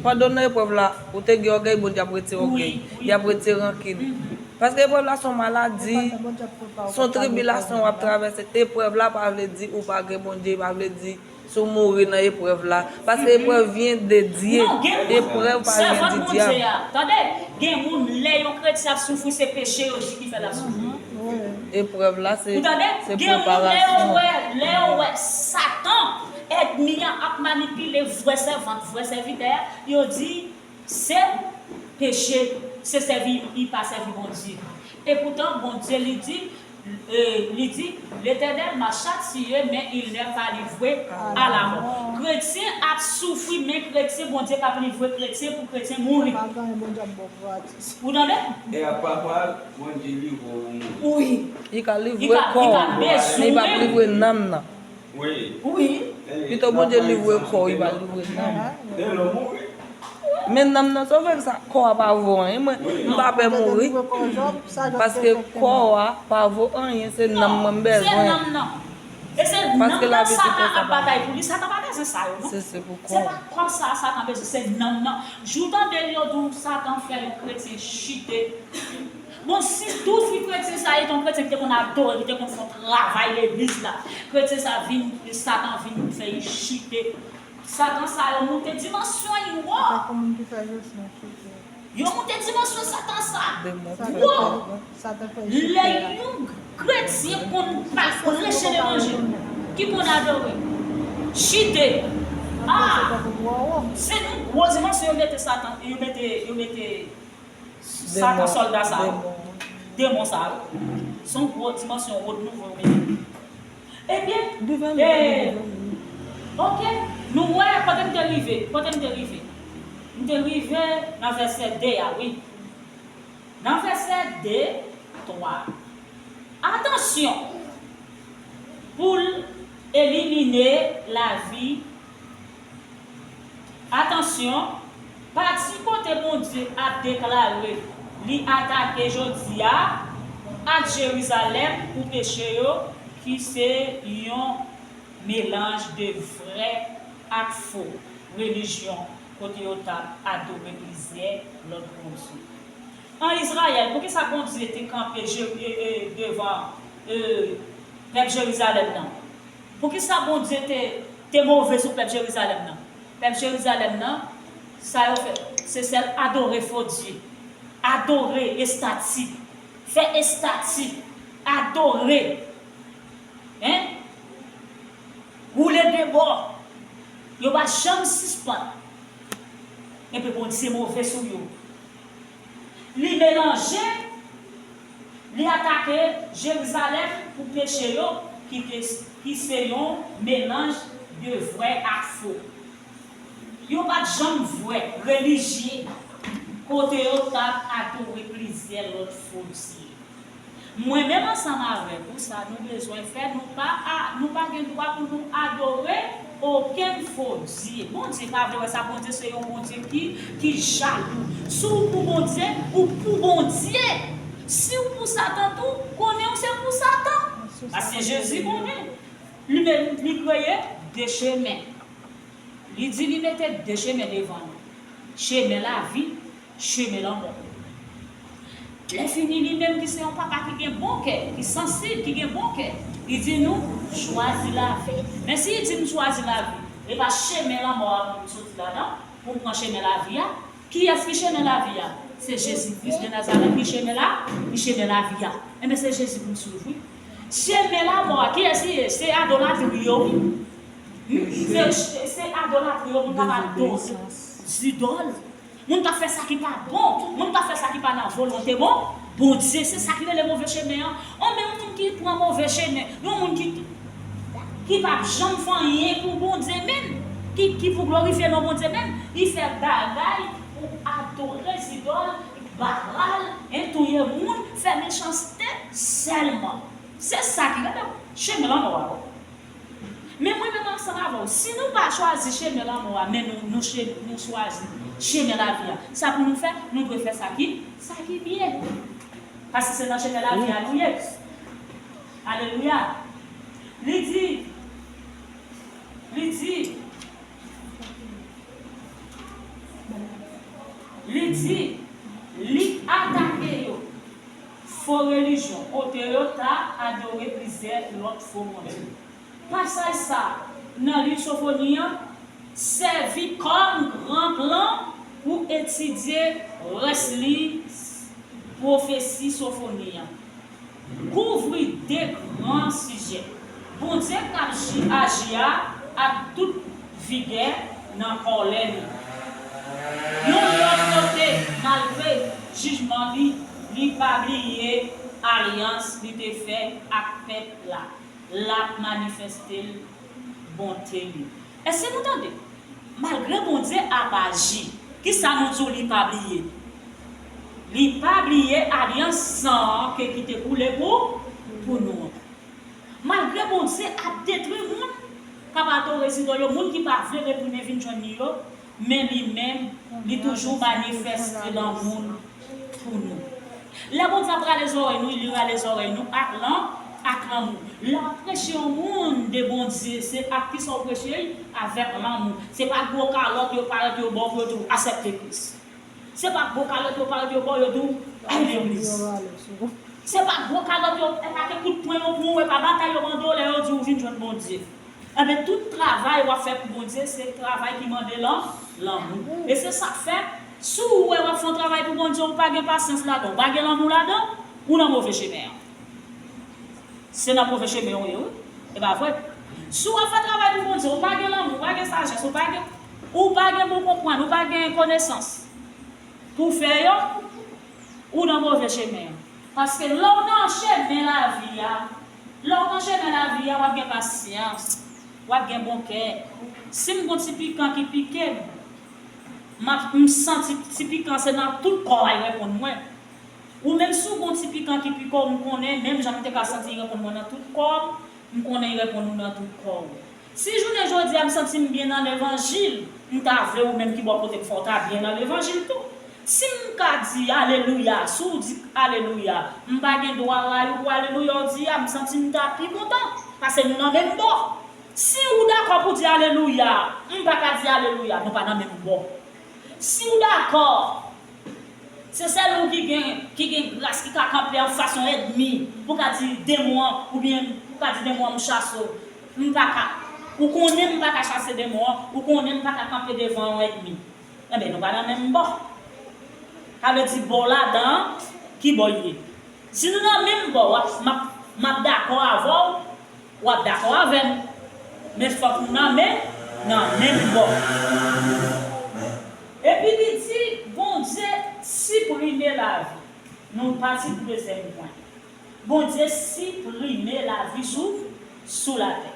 pandan w nan eprèv la, ou te gen ògèy, Bondye ap retire ògèy. Li ap retire rankin. Paske eprèv la se yon maladi, se yon tribilasyon w ap travèse. Eprèv la pa vle di ou pa gen Bondye, pa vle di si w mouri nan eprèv la. Paske eprèv vyen de Dye. Eprèv pa vyen di dyab. Tande, gen moun, lè yon kretyen ap soufri, se peche yo ki fè l ap soufri. Eprèv la se, se preparasyon. Lè yo wè Satan, ènmi an, ap manipile vrè sèvant, vrè sèvitè, yo di, se peche, se sèvi, li pa sèvi Bondye. Epoutan, Bondye li di, e, li di, Letènèl m'a chatiye, men il n'est pas livré à la mort. Kretyen ap soufri, men kretyen, Bondye p ap livre kretyen pou kretyen mouri. Ou tande? E a papa, Bondye livre w mouri. Wi. Li ka livre kò w, men li p ap livre nanm nan. Wi. Pito Bondye livre kò w, li pa livre nanm. Men nanm nan sove l, sa, kò a pa vo anyen. Mwen, m pa pè mouri. Paske kò a pa vo anyen, se nanm mwen m bezwen. E se nanm nan Satan ap batay pou li. Satan pa bezwen sa yo, non. Se pa kò sa Satan bezwen, se nanm nan. Jou tande yo di w Satan fè yon kretyen chite. Bon, si tou fi kretyen sa yo te yon kretyen ki te konn adore, ki te konn fè yon travay legliz la, kretyen sa vin, Satan vin fè l chite. Satan sa yo moute dimansyon yo wo. Yo moute dimansyon Satan sa wo. Lè yon kretyen konn pa preche levanjil, ki konn adore, chite, a, se yon gwo dimansyon yo mete Satan, yo mete, yo mete Satan sòlda sa yo. Demon sa yo. Se yon gwo dimansyon, wòd nouvo yo mete. Ebyen, e, oke, nou wè kote m te rive, kote m te rive. M te rive nan vèsè de a, wi. Nan vèsè de, twa. Atansyon! Pou l elimine lavi Atansyon, pati kote Bondye ap deklare li atake jodi a ak Jerizalèm pou peche yo, ki se yon melanj de vrè ak fo relijyon, kote yo t ap adore plizyè lòt bondye. An Izrayèl, poukisa Bondye te kanpe devan pèp Jerizalèm nan? Poukisa Bondye te, te move sou pèp Jerizalèm nan? Pèp Jerizalèm nan, sa yo fè, se sèl adore fo dye, adore estati, fè estati, adore, en, woule de bò. Yo pa janm sispann. Epi Bondye move sou yo. Li melanje, li atake Jerizalèm pou peche yo, ki te, ki se yon melanj de vrè ak fo. Yo pa t janm vrè relijye, kote yo t ap adore plizyè lòt fo dye. Mwen menm ansanm avèk ou, sa nou bezwen fè, nou pa, nou pa gen dwa pou nou adore Okenn fo dye. Bondye pa vle wè sa. Bondye se yon Bondye ki, ki jalou. Si w pou Bondye, ou pou Bondye. Si w pou Satan tou, konnen w se pou Satan. Paske Jezi konnen. Li menm, li kreye de chemen. Li di li mete de chemen devan nou. Chemen lavi, chemen lanmò. Lè fini, li menm ki se yon papa ki gen bon kè, ki sansib, ki gen bon kè, li di nou, chwazi lavi. Men si li di m chwazi lavi, e pa chemen lanmò a pou m soti ladan, pou m pran chemen lavi a, kiyès ki chemen lavi a? Se Jezi Kris de Nazarèt ki chemen la, ki chemen lavi a. Enben, se Jezi pou m swiv, wi. Chemen lanmò a, kiyès li ye? Se idolatri yo, wi. Hmm? Se, se idolatri yo, moun k ap adore zidòl. Moun k ap fè sa ki pa bon, moun k ap fè sa ki pa nan volonte bon, Bondye, se sa ki rele move chemen an. Anben, yon moun ki pran move chemen, yon moun ki, ki p ap janm fè anyen pou Bondye menm, ki, ki pou glorifye non Bondye menm, li fè bagay pou adore zidòl, Baal, en, touye moun, fè mechanste sèlman. Se sa ki rele chemen lanmò a. Men mwen menm ansanm avè w, si nou pa chwazi chemen lanmò a, men nou, nou, che- nou chwazi chemen lavi a, sa pou nou fè? Nou dwe fè sa ki, sa ki byen. Paske se nan chemen lavi a nou ye. Alelouya. Li di, li di, li di, li atake yo. Fo relijyon, kote yo ta adore plizyè lòt fo bondye. Pasaj sa a nan liv Sofoni an sèvi kòm gran plan pou etidye rès liv pwofesi Sofoni an. Kouvri de gran sijè. Bondye k ap ji- aji a ak tout vigè nan kòlè li. Yon lòt kote, malgre jijman li, li pa bliye alyans li te fè ak pèp la. L ap manifeste l bonte li. Èske nou tande? Malgre Bondye ap aji, kisa nou di w li pa bliye? Li pa bliye alyans san an ke ki te koule pou, pou nou an. Malgre Bondye ap detwi moun k ap adore zidòl yo, moun ki pa vle retounen vin jwenn li yo, men li menm, li toujou manifeste lanmou l pou nou. Lè Bondye ap rale zòrèy nou, li rale zòrèy nou ak lan, ak lanmou. Lè w ap preche yon moun de Bondye, se ak kisa w preche l? Avèk lanmou. Se pa gwo kalòt yo parèt yo ba w pou yo di w aksepte Kris. Se pa gwo kalòt yo parèt yo ba w yo di w al legliz. Se pa gwo kalòt yo, e pa ke kout pwen yo pran w, e pa batay yo mande w lè yo di w vin jwenn Bondye. Enben, tout travay w ap fè pou Bondye, se travay ki mande lan, lanmou. E se sa k fè, si w wè w ap fè yon travay pou Bondye, ou pa gen pasyans ladan, ou pa gen lanmou ladan, ou nan move chemen an. Se nan move chemen w ye, wi. E pa vre? Si w ap fè travay pou Bondye, ou pa gen lanmou, ou pa gen sajès, ou pa gen, ou pa gen bon konprann, ou pa gen konesans pou w fè yo, ou nan move chemen an. Paske lè w nan chemen lavi a, lè w nan chemen lavi a, w ap gen pasyans, w ap gen bon kè. Si m gon ti pikan ki pike m, m ap, m santi ti pikan se nan tout kò a l reponn mwen. Ou menm si w gon ti pikan ki pike w, m konnen, menm jan m te ka santi l reponn mwen nan tout kò m, m konnen l reponn ou nan tout kò w. Si jounen jodi a m santi m byen nan levanjil, m ta vle ou menm ki bò kote m fè w ta byen nan levanjil tou. Si m ka di alelouya, si w di alelouya, m pa gen dwa rayi w pou alelouya w di a, m santi m ta pi kontan, paske nou nan menm bò. Si ou dakò pou di alelouya, m pa ka di alelouya, nou pa nan menm bò. Si ou dakò, se sèl ou ki gen, ki gen gras, ki ka kanpe anfas yon ènmi, pou ka di demon an, oubyen pou ka di demon an m chase w. M pa ka. Ou konnen m pa ka chase demon an, ou konnen m pa ka kanpe devan yon ènmi. Enben, nou pa nan menm bò. Sa vle di bò w ladan an, ki bò l ye? Si nou nan menm bò, w ap, m ap, m ap dakò avè w, w ap dakò avè m. Men fòk nou nan menm, nan menm bò. Epi li di, Bondye siprime lavi. Nou pati pou dezyèm pwen. Bondye siprime lavi sou, sou latè.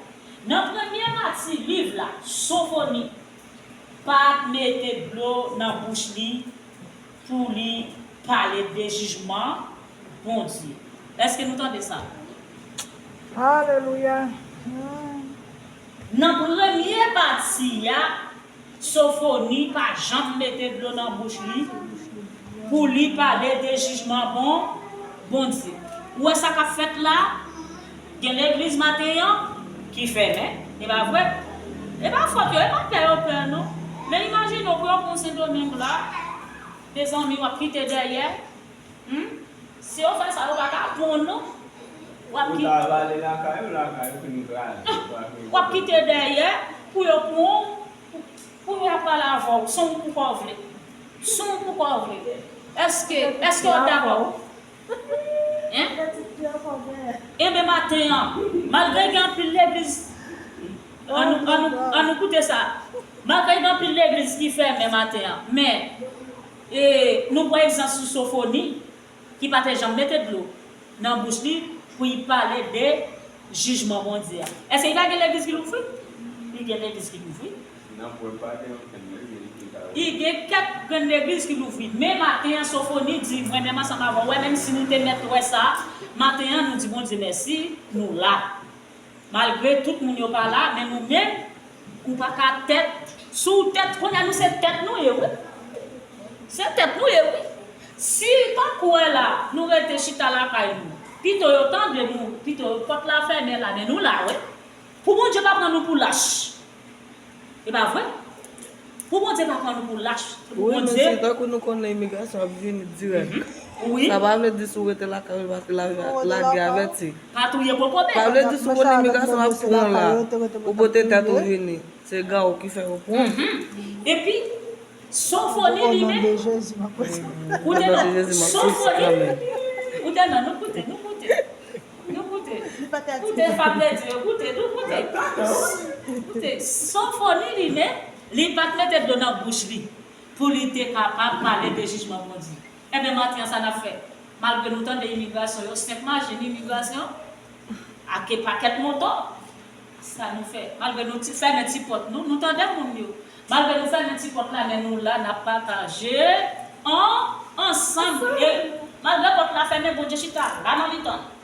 Nan premye pati liv la, Sofoni pa t mete dlo nan bouch li pou li pale de jijman Bondye. Èske nou tande sa? Alelouya. Nan premye pati a, Sofoni pa janm mete dlo nan bouch li pou li pale de jijman bon Bondye. Ou wè sa k ap fèt la? Gen legliz maten an ki fèmen, e pa vre? E pa fòt yo, e pa pè yo pè non. Men imajine w pou yo pran Sendomeng la, mezanmi, w ap kite dèyè. Hmm? Si yo fè sa, yo pa ka pran w non. W ap Ou ki- ta vale lakay ou, lakay ou fin kraze. W ap kite dèyè pou yo pran w, pou, pou yo ap pale avè w, san w pou kò vle. San w pou kò vle. Èske, èske w dakò? Hein? Enben maten an, malgre gen anpil legliz, an nou, an nou, an nou koute sa. Malgre gen anpil legliz ki fèmen maten an, men, e, nou pran egzanp sou Sofoni, ki pa te janm mete dlo nan bouch li pou l pale de jijman Bondye a. Èske li pa gen legliz ki louvri? Li gen legliz ki louvri. Nan pwen pa gen okenn legliz ki ka Li gen kèk grenn legliz ki louvri. Men maten an, Sofoni di, mwen menm ansanm avè w, wè, menm si nou te mèt wè sa, maten an, nou di Bondye mèsi, nou la. Malgre tout moun yo pa la, men nou menm, ou pa ka tèt, sou tèt, kounye a nou se tèt nou ye, wi. Se tèt nou ye, wi. Si tankou wè la, nou rete chita lakay nou, pito yo tande nou, pito pòt la fèmen la, men nou la, wi. Pou Bondye pa pran nou pou lach. E pa vre? Pou Bondye pa pran nou pou lach. Wi, men Bondye se tankou nou konnen imigrasyon ap vini dirèk. Wi. Sa pa vle di si w rete lakay ou, paske la, lagè avèti. Pa touye kokobe. Sa vle di si w konnen imigrasyon ap pran la, ou pote tèt ou vini. Se gang ki fè yo pran. Mhm. Epi, Sofoni li menm. Koute non, Sofoni. Koute non, nou koute, nou koute. Nou koute. Koute, fam de Dye, koute, nou koute. Koute, Sofoni li menm, li pa t mete dlo nan bouch li pou li te kapab pale de jijman Bondye. Enben, maten an, sa n ap fè? Malgre nou tande imigrasyon yo, senk machin imigrasyon, ake pakèt moto, sa nou fè? Malgre nou ti, fèmen ti pòt nou, nou tande moun yo. Malgre nou fèmen ti pòt la, men nou la, n ap pataje an, ansanm. E malgre pòt la fèmen, Bondye chita la nan mitan nou.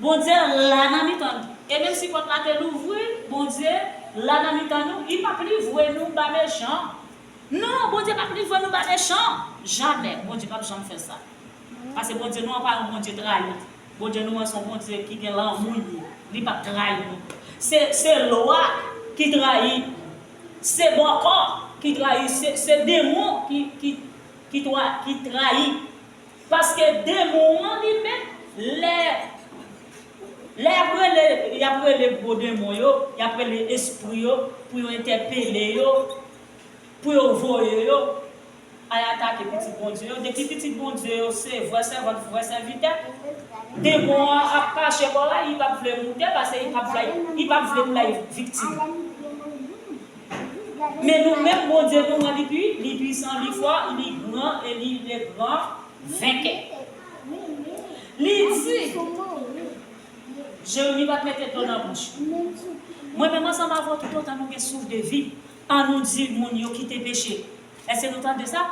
Bondye la nan mitan nou. E menm si pòt la te louvri, Bondye la nan mitan nou. Li p ap livre nou ba mechan. Non, Bondye p ap livre nou ba mechan. Jamè. Bondye p ap janm fè sa. Paske Bondye nou an pa yon Bondye trayi. Bondye nou an se yon Bondye ki gen lanmou li. Li p ap trayi nou. Se, se lwa ki trayi. Se bòkò ki trayi. Se, se demon ki, ki, ki, tra, ki trayi. Paske demon an li menm, lè, lè y ap rele, y ap rele gwo demon yo, y ap rele espri yo pou yo entèpele yo, pou yo voye yo al atake pitit Bondye yo. Depi pitit Bondye yo se vrè sèvant, vrè sèvitè, demon an ap kache bò la, li p ap vle moute, paske li p ap vle, li p ap vle bay viktim. Men nou menm, Bondye nou an, li pi, li pwisan, li fò, li gran e li le gran venkè. Li di, Jeremi pa t mete dlo nan bouch li. Mwen menm ansanm avè w, toutotan nou gen souf de vi, an nou di moun yo kite peche. Èske nou tande sa?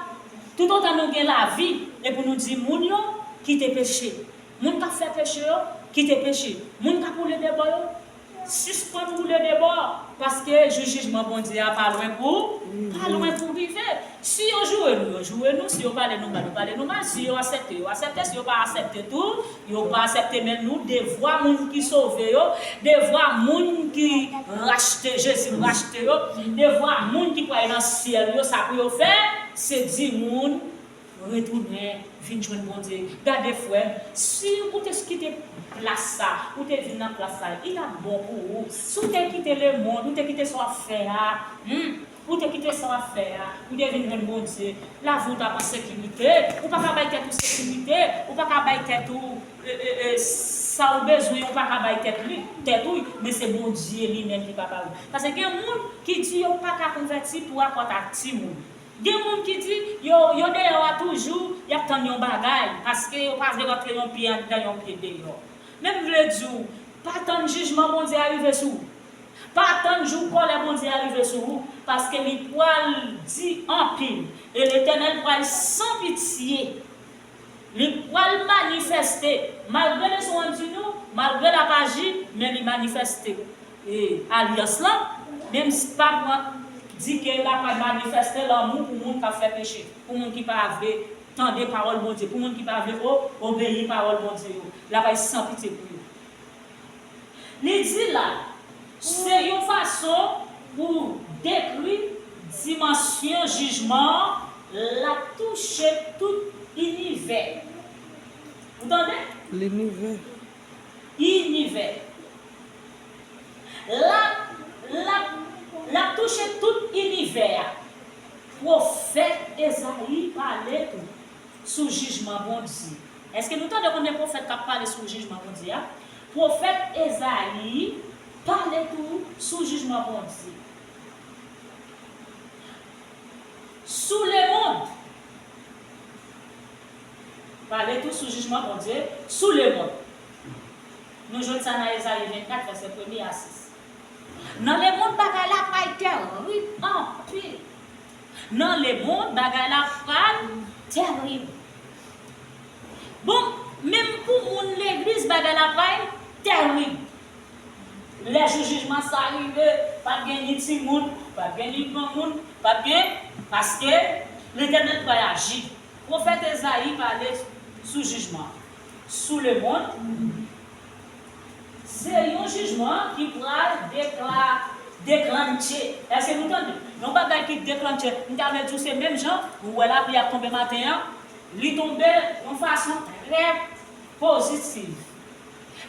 Toutotan nou gen lavi, e pou nou di moun yo kite peche. Moun k ap fè peche yo, kite peche. Moun k ap woule de bò yo, sispann woule de bò, paske jou jijman Bondye a pa lwen pou, pa lwen pou rive. Si yo joure nou, yo joure nou. Si yo pale nou mal, yo pale nou mal. Si yo aksepte, yo aksepte. Si yo pa aksepte tou, yo pa aksepte. Men nou, devwa moun ki sove yo, devwa moun ki rachte, Jezi rachte yo, devwa moun ki pral nan syèl yo, sa pou yo fè, se di moun retounen, vin jwenn Bondye. Gade, frè m, si ou te kite plas sa, ou te vin nan plas sa, li t ap bon pou ou. Si ou te kite lemonn, ou te kite sa w ap fè a, hmm, ou te kite sa w ap fè a, ou te vin jwenn Bondye, lavi w t ap an sekirite. Ou pa ka bay tèt ou sekirite, ou pa ka bay tèt ou, e, e, e, sa ou bezwen, ou pa ka bay tèt li, tèt ou, men se Bondye li menm ki ka ba ou. Paske gen moun ki di yo pa ka konvèti pou rapòt ak timoun. Gen moun ki di, yo, yo deyò a toujou, y ap tann yon bagay, paske yo pa vle rantre yon pye anndan, yon pye deyò. Men m vle di w, pa tann jijman Bondye a rive sou ou. Pa tann jou kòlè Bondye a rive sou ou, paske li pral di anpil, e Letènèl pral san pitye. Li pral manifeste, malgre leson an di nou, malgre l ap aji, men li manifeste. e, alyans lan, menm si pa pran, di ke l ap manifeste lanmou pou moun k ap fè peche, pou moun ki pa vle tande pawòl Bondye, pou moun ki pa vle o-, obeyi pawòl Bondye yo. L ap bay san pitye pou yo. Li di la, se yon fason pou dekri dimansyon jijman an, l ap touche tout inivè. Ou tande? Linivè. Inivè. L ap, l ap, l ap touche tout inivè a. Pwofèt Ezayi pale tou sou jijman Bondye. Èske nou tande konbyen pwofèt k ap pale sou jijman Bondye a? Pwofèt Ezayi pale tou sou jijman Bondye. Sou lemonn. Pale tou sou jijman Bondye sou lemonn. Nou jwenn sa nan Ezayi vennkat, vèsè premye a sis. Nan lemonn, bagay la pral terib anpil. Nan lemonn, bagay la pral terib. Bon, menm pou moun legliz, bagay la pral terib. Lè jou jijman sa rive, p ap gen ni timoun, p ap gen ni granmoun, p ap gen, paske Letènèl pral aji. Pwofèt Ezayi pale sou jijman sou lemonn. Se yon jijman ki pral dekla-, deklanche. Èske nou tande? Yon bagay ki deklanche. M ta vle di w se menm jan, ou wè lapli ap tonbe maten an, li tonbe yon fason trè pozitiv.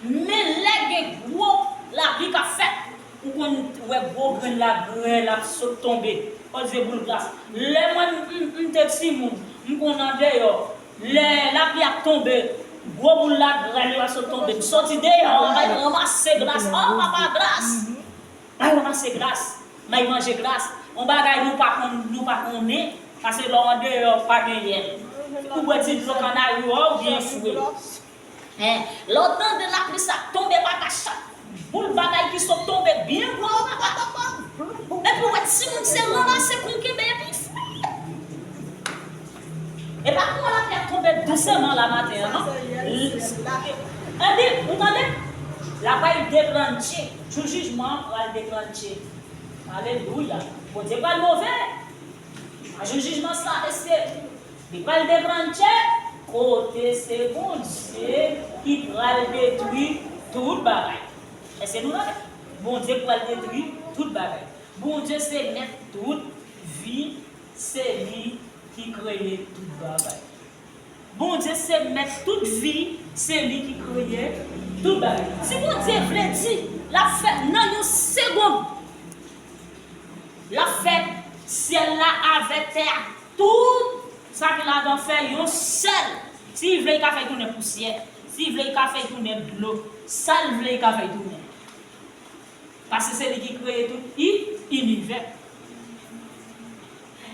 Men lè gen gwo lapli k ap fèt, ou konn wè gwo grenn lagrèl ap sot tonbe. Pòt vye boul glas. Lè mwen m, m, m te timoun, m konn andeyò. Lè lapli ap tonbe, gwo boul lagrèl yo ap sot tonbe. M soti deyò, m bay ranmase glas. Oh, papa, glas! M bay ranmase glas. M bay manje glas. Yon bagay nou pa konn, nou pa konnen. Paske lè w andeyò, pa gen yèl. Ou bwè ti dlo kannari w, ou byen fre. Hein, lè w tande lapli sa tonbe patacha, boul bagay ki sot tonbe byen gwo, papa. Epi w wè timoun se ranmase konn kenbe epi fè. E pa kouman lapli ap tonbe douseman la maten an, non? Epi, ou tande? L ap al deklanche, jou jijman an pral deklanche. Alelouya! Bondye pral move. Jou jijman sa, mesye, li pral deklanche kote se Bondye ki pral detwi tout bagay. Èske nou la? Bondye pral detwi tout bagay. Bondye se mèt tout vi, se li ki kreye tout bagay. Bondye se mèt tout vi, se li ki kreye tout bagay. Si Bondye vle di, l ap fè nan yon segonn. L ap fè syèl la avèk tè a, tout sa ki ladan fè yon sèl. Si l vle, li ka fè l tounen pousyè. Si l vle, li ka fè l tounen dlo. Sa l vle, li ka fè l tounen. Paske se li ki kreye tout i-, inivè.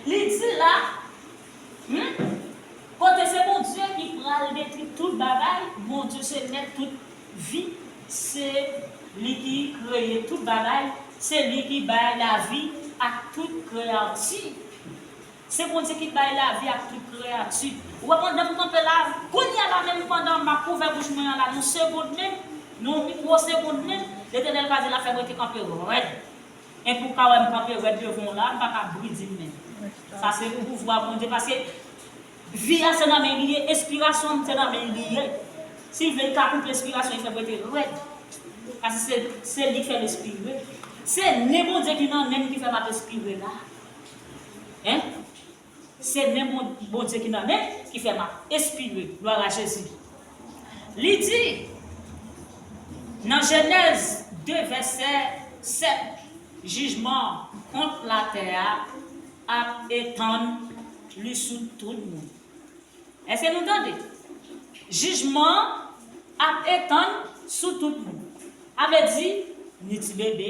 Li di la, hmm, kote se Bondye ki pral detwi tout bagay, Bondye se mèt tout vi, se li ki kreye tout bagay, se li ki bay lavi ak tout kreyati. Se Bondye ki bay lavi ak tout kreyati. Ou wè, pandan m kanpe la, kounye a la menm, pandan m ap ouvè bouch mwen an la, nan segonn menm, nan mikwo segonn menm, Letènèl ka di l ap fè m rete kanpe rèd. Enpi w ka wè m kanpe rèd devan w la, m pa ka bridi m menm. Sa se pouvwa Bondye, paske vi a se nan men li ye, enspirasyon an se nan men li ye. Si l vle, li ka koupe enspirasyon, li fè m rete rèd. Paske se, se li k fè m enspire. Se nen Bondye ki nan nen m ki fè m ap enspire la. Hein? Se nen Bon-, Bondye ki nan men ki fè m ap enspire. Glwa a Jezi. Li di, nan Jenèz de vèsè sèt, jijman kont latè a ap etann li sou tout moun. Èske nou tande? Jijman an ap etann sou tout moun. A vle di, ni ti bebe,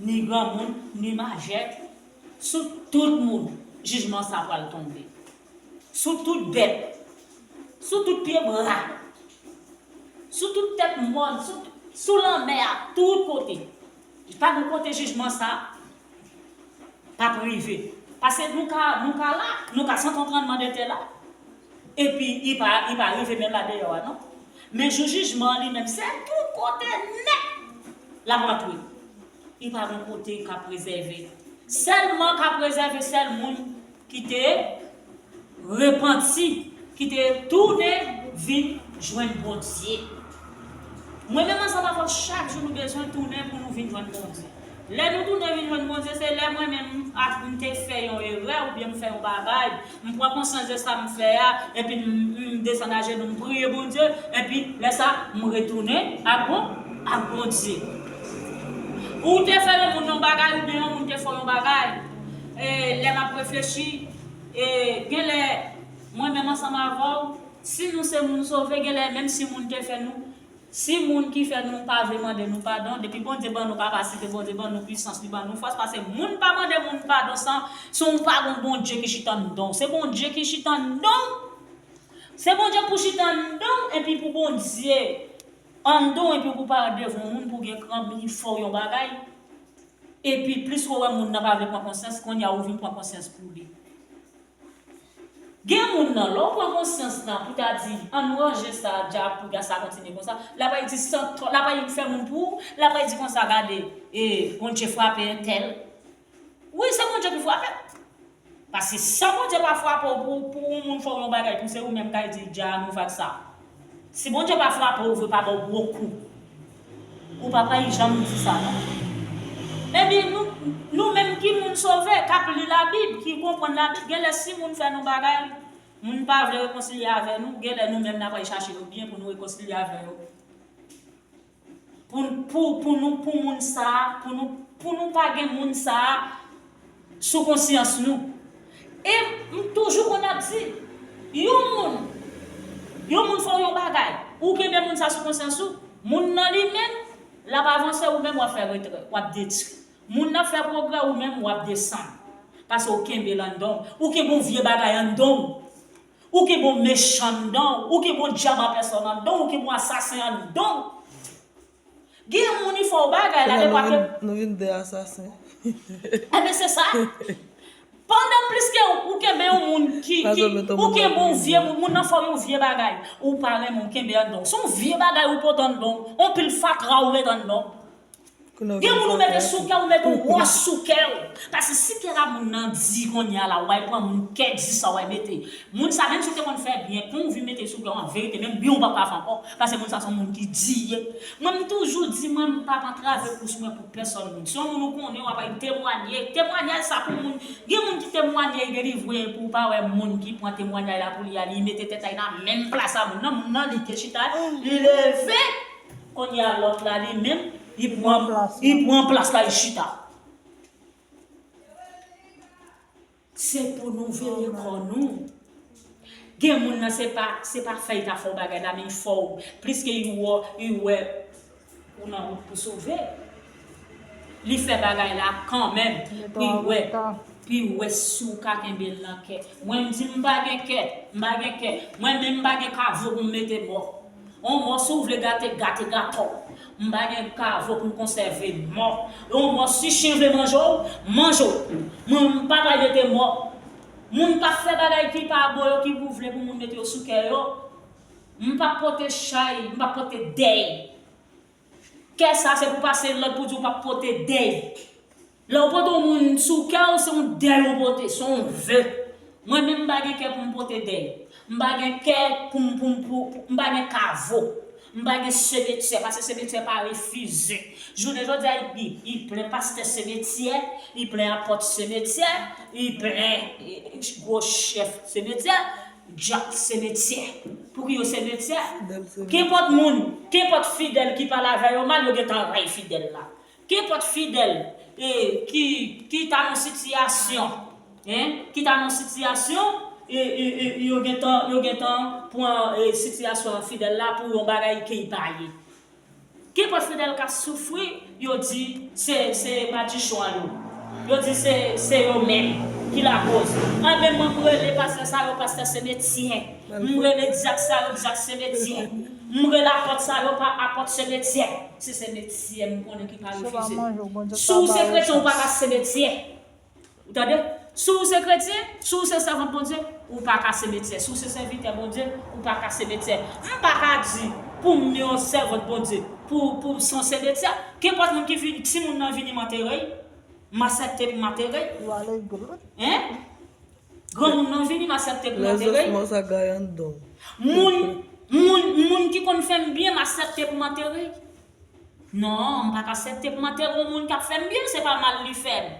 ni granmoun, ni majè, sou tout moun, jijman sa pral tonbe. Sou tout bèt, sou tout pyebwa, sou tout tèt mòn, sou, sou lanmè a, tout kote. Pa gen kote jijman sa p ap rive. Paske nou ka, nou ka la, nou ka santi yon trannman de tè la. Epi, li pa, li pa rive menm la deyò a, non. Men jou jijman an li menm, se tout kote nèt. l ap antre. Li pa gen kote k ap rezève. Sèlman k ap rezève sèl moun ki te repanti, ki te tounen vin jwenn Bondye. Mwen menm ansanm avè w, chak jou nou bezwen tounen pou nou vin jwenn Bondye. Lè nou tounen vin jwenn Bondye, se lè mwen menm ak m te fè yon erè oubyen m fè yon bagay, m pran konsyans de sa m fè a, epi m, m desann ajenou, m priye Bondye, epi lè sa, m retounen ak bon, ak Bondye. Ou te fè yon moun yon bagay, oubyen yon moun te fè w yon bagay, e, lè m ap reflechi, e, genlè, mwen menm ansanm avè w, si nou se moun sove, genlè, menm si moun te fè nou, si moun ki fè nou pa vle mande nou padon, depi Bondye ban nou kapasite, Bondye ban nou pwisans, li ban nou fòs, paske moun pa mande moun padon san, si w pa gon Bondye ki chita anndan w. Se Bondye ki chita anndan w. Se Bondye pou chita anndan w, epi pou Bondye anndan w, epi pou parèt devan yon moun, pou gen kran, li fè w yon bagay. Epi plis ou wè moun nan pa vle pran konsyans, kounye a ou vin pran konsyans pou li. Gen moun nan, lè w pran konsyans nan, pou ta di, ann ranje sa, dyab, pou dyab sa kontinye konsa, l ap al di san tò, l ap al fè moun pou ou, l ap al di konsa, gade, e, Bondye frape entèl. Wi, se Bondye ki frape. Paske san Bondye pa frape w pou, pou yon moun fè w yon bagay, pou se ou menm k al di, dja nou fè sa. Si Bondye pa frape w, vre pa ba w gwo kou, ou pa pral janm di sa non. Ebyen, nou, nou menm ki moun sove, k ap li Labib, ki konprann Labib, genlè si moun fè nou bagay, moun pa vle rekonsilye avè nou, genlè nou menm n ap al chache yo byen pou nou rekonsilye avè yo. Pou, pou, pou nou, pou moun sa a, pou nou, pou nou pa gen moun sa a sou konsyans nou. E m toujou konn ap di, yon moun, yon moun fè w yon bagay, ou kenbe moun sa sou konsyans ou, moun nan li menm, l ap avanse, ou menm w ap fè retrè, w ap detwi. Moun nan ap fè pwogrè, ou menm w ap desann. Paske w kenbe l anndan w. Ou kenbe yon vye bagay anndan w. Ou kenbe yon mechan anndan w. Ou kenbe yon dyab an pèsòn anndan w. Ou kenbe yon asasen anndan w. Gen moun ki fè w bagay la, depi ke nou vin de asasen. Enben, se sa. Pandan plis ke ou kenbe yon moun ki, ki, ou kenbe yon vye moun, moun nan fè w yon vye bagay. Ou pa renmen w kenbe anndan w. Se yon vye bagay ou pote anndan w. Yon pil fatra ou met anndan w. Gen moun ou mete sou kè, ou mete yon wòch sou kè w. Paske si kè a moun nan di kounye a la, w al pran moun kè di sa w al mete. Moun sa, menm si w te konn fè byen, kon w vin mete sou kè w, an verite, menm byen w p ap ka fè ankò. Paske moun sa se yon moun ki di ye. Mwen, m toujou di, mwen, m p ap antrave kous mwen pou pèsòn moun. Si yon moun ou konnen, w ap al temwanye. Temwanyaj sa pou moun. Gen moun ki temwanye, li delivre, epi w pa wè moun ki pran temwanyaj la pou li a, li mete tèt la nan menm plas a moun nan, moun nan, li te chita, li leve. Kounye a lòt la li menm, li pran, li pran plas la, li chita. Se pou nou veye kò nou. Gen moun nan se pa, se pa fè li ta fè w bagay la, men li fè w. Pliske li wè, li wè ou nan wout pou sove. Li fè bagay la kanmenm. Pou li wè, pou li wè si w ka kenbe l nan kè. Mwen m di m pa gen kè, m pa gen kè. Mwen menm m pa gen kavo pou m mete mò. On mò, si w vle gate, gate, gate w. M pa gen kavo pou m konsève mò. On mò, si chen vle manje w, manje w. Mwen, m pa pral mete mò. Moun k ap fè bagay ki pa bon yo, ki pou vle pou moun mete yo sou kè yo, m p ap pote chay, m p ap pote dèy. Kè sa se pou pase lòd pou di w p ap pote dèy. Lè w pote yon moun sou kè w, se yon dèy ou pote, se yon ve. Mwen menm m pa gen kè pou m pote dèy. M pa gen kè pou m, pou m, pou, pou, m pa gen kavo. M pa gen semetyè, paske semetyè pa refize. Jounen jodi a, li, li plen pastè semetyè, li plen apòt semetyè, li plen, eh, gwo chèf semetyè, dyak semetyè. Pouki yo semetyè? Kenpòt moun, kenpòt fidèl ki pale avè yo mal, yo gentan ray fidèl la. Kenpòt fidèl, eh, ki, ki ta nan sitiyasyon, en, ki ta nan sitiyasyon, eh, eh, eh, yo gentan, yo gentan pran, eh, sitiyasyon fidèl la pou yon bagay ke li pa ye. Kenpòt fidèl k ap soufri, yo di se, se madichon an yo. Yo di se, se yo menm ki lakoz. Anben, mwen, m rele pastè sa yo pastè semetyè. M rele dyak sa yo dyak semetyè. M rele apòt sa yo pa apòt semetyè. Se semetyè m konnen ki pa refize. Si w se kretyen, ou pa ka semetyè. Ou tande? Si w se kretyen, si w se sèvant Bondye, ou pa ka semetyè. Si w se sèvitè Bondye, ou pa ka semetyè. M pa ka di, pou m yon sèvant Bondye, pou, pou m se yon sèvant de Dye. Kenpòt moun ki vini, si moun nan vini m antere l, m aksepte pou m antere l. Yo ale gou. Hein? Granmoun nan vini, m aksepte pou m Les antere l. Osmos a gayan don. Moun, moun, moun ki konn fè m byen, m aksepte pou m antere l. Non, m pa ka aksepte pou m antere yon moun k ap fè m byen, se pa mal li fè m.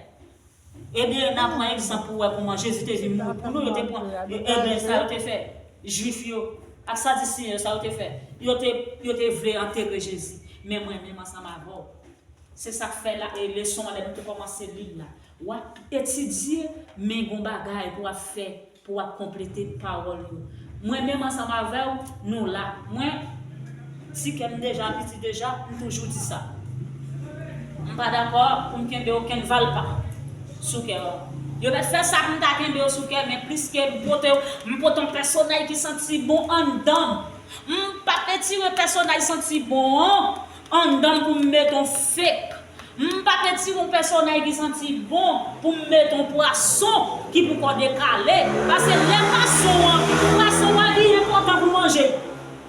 Ebyen, n a pran egzanp pou wè kòman Jezi te vin mouri pou nou, yo te pran, ebyen, sa yo te fè. Jwif yo, ak Sadisyen yo, sa yo te fè. Yo te, yo te vle antere Jezi. Men mwen menm ansanm avè w. Se sa k fè la, e leson an, lè nou te kòmanse li l la. W ap etidye, men gon bagay pou w ap fè, pou w ap konplete pawòl yo. Mwen menm ansanm avè w, nou la. Mwen, ti kè m deja piti deja, m toujou di sa. M pa dakò pou m kenbe okenn valpa sou kè w. Yo mèt fè sa pou m ta kenbe yo sou kè, men pliske m pote, m pote yon pèsonaj ki santi bon anndan m. M p ap retire pèsonaj santi bon an anndan m pou m mete yon fake. M p ap retire yon pèsonaj ki santi bon pou m mete yon pwason ki pou kò dekale. Paske lè pwason an, pwason an li enpòtan pou manje.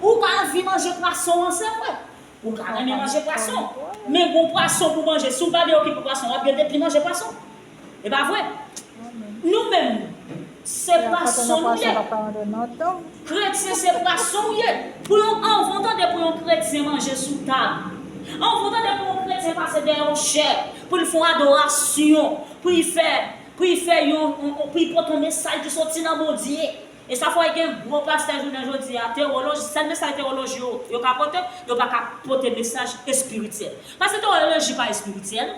Ou ka anvi manje pwason an, se vre. Ou ka renmen manje pwason. Men gon pwason pou manje. Si w pa vle okipe pwason, w ap gen depi manje pwason. E pa vre? Nou menm, se pwason nou ye. Kretyen se pwason w ye. Pou yon, anvan w tande pou yon kretyen manje sou tab. Anvan w tande pou yon kretyen pase dèyè yon chè, pou l fè yon adorasyon, pou l fè, pou l fè yon, yon, yon, pou l pote yon mesaj ki soti nan Bondye. E sa fè w gen gwo pastè jounen jodi a, tewoloji, sèl mesaj tewoloji yo, yo ka pote, yo pa ka pote mesaj espirityèl. Paske tewoloji pa espirityèl.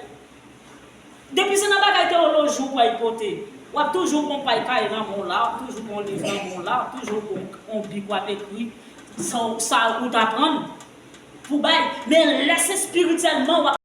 Depi se nan bagay tewoloji ou pral pote, w ap toujou gon pay kay nan men w la, w ap toujou gon liv nan men w la, w ap toujou gon, gon bib w ap ekri sa, sa ou t aprann pou bay. Men lè se espirityèlman w ap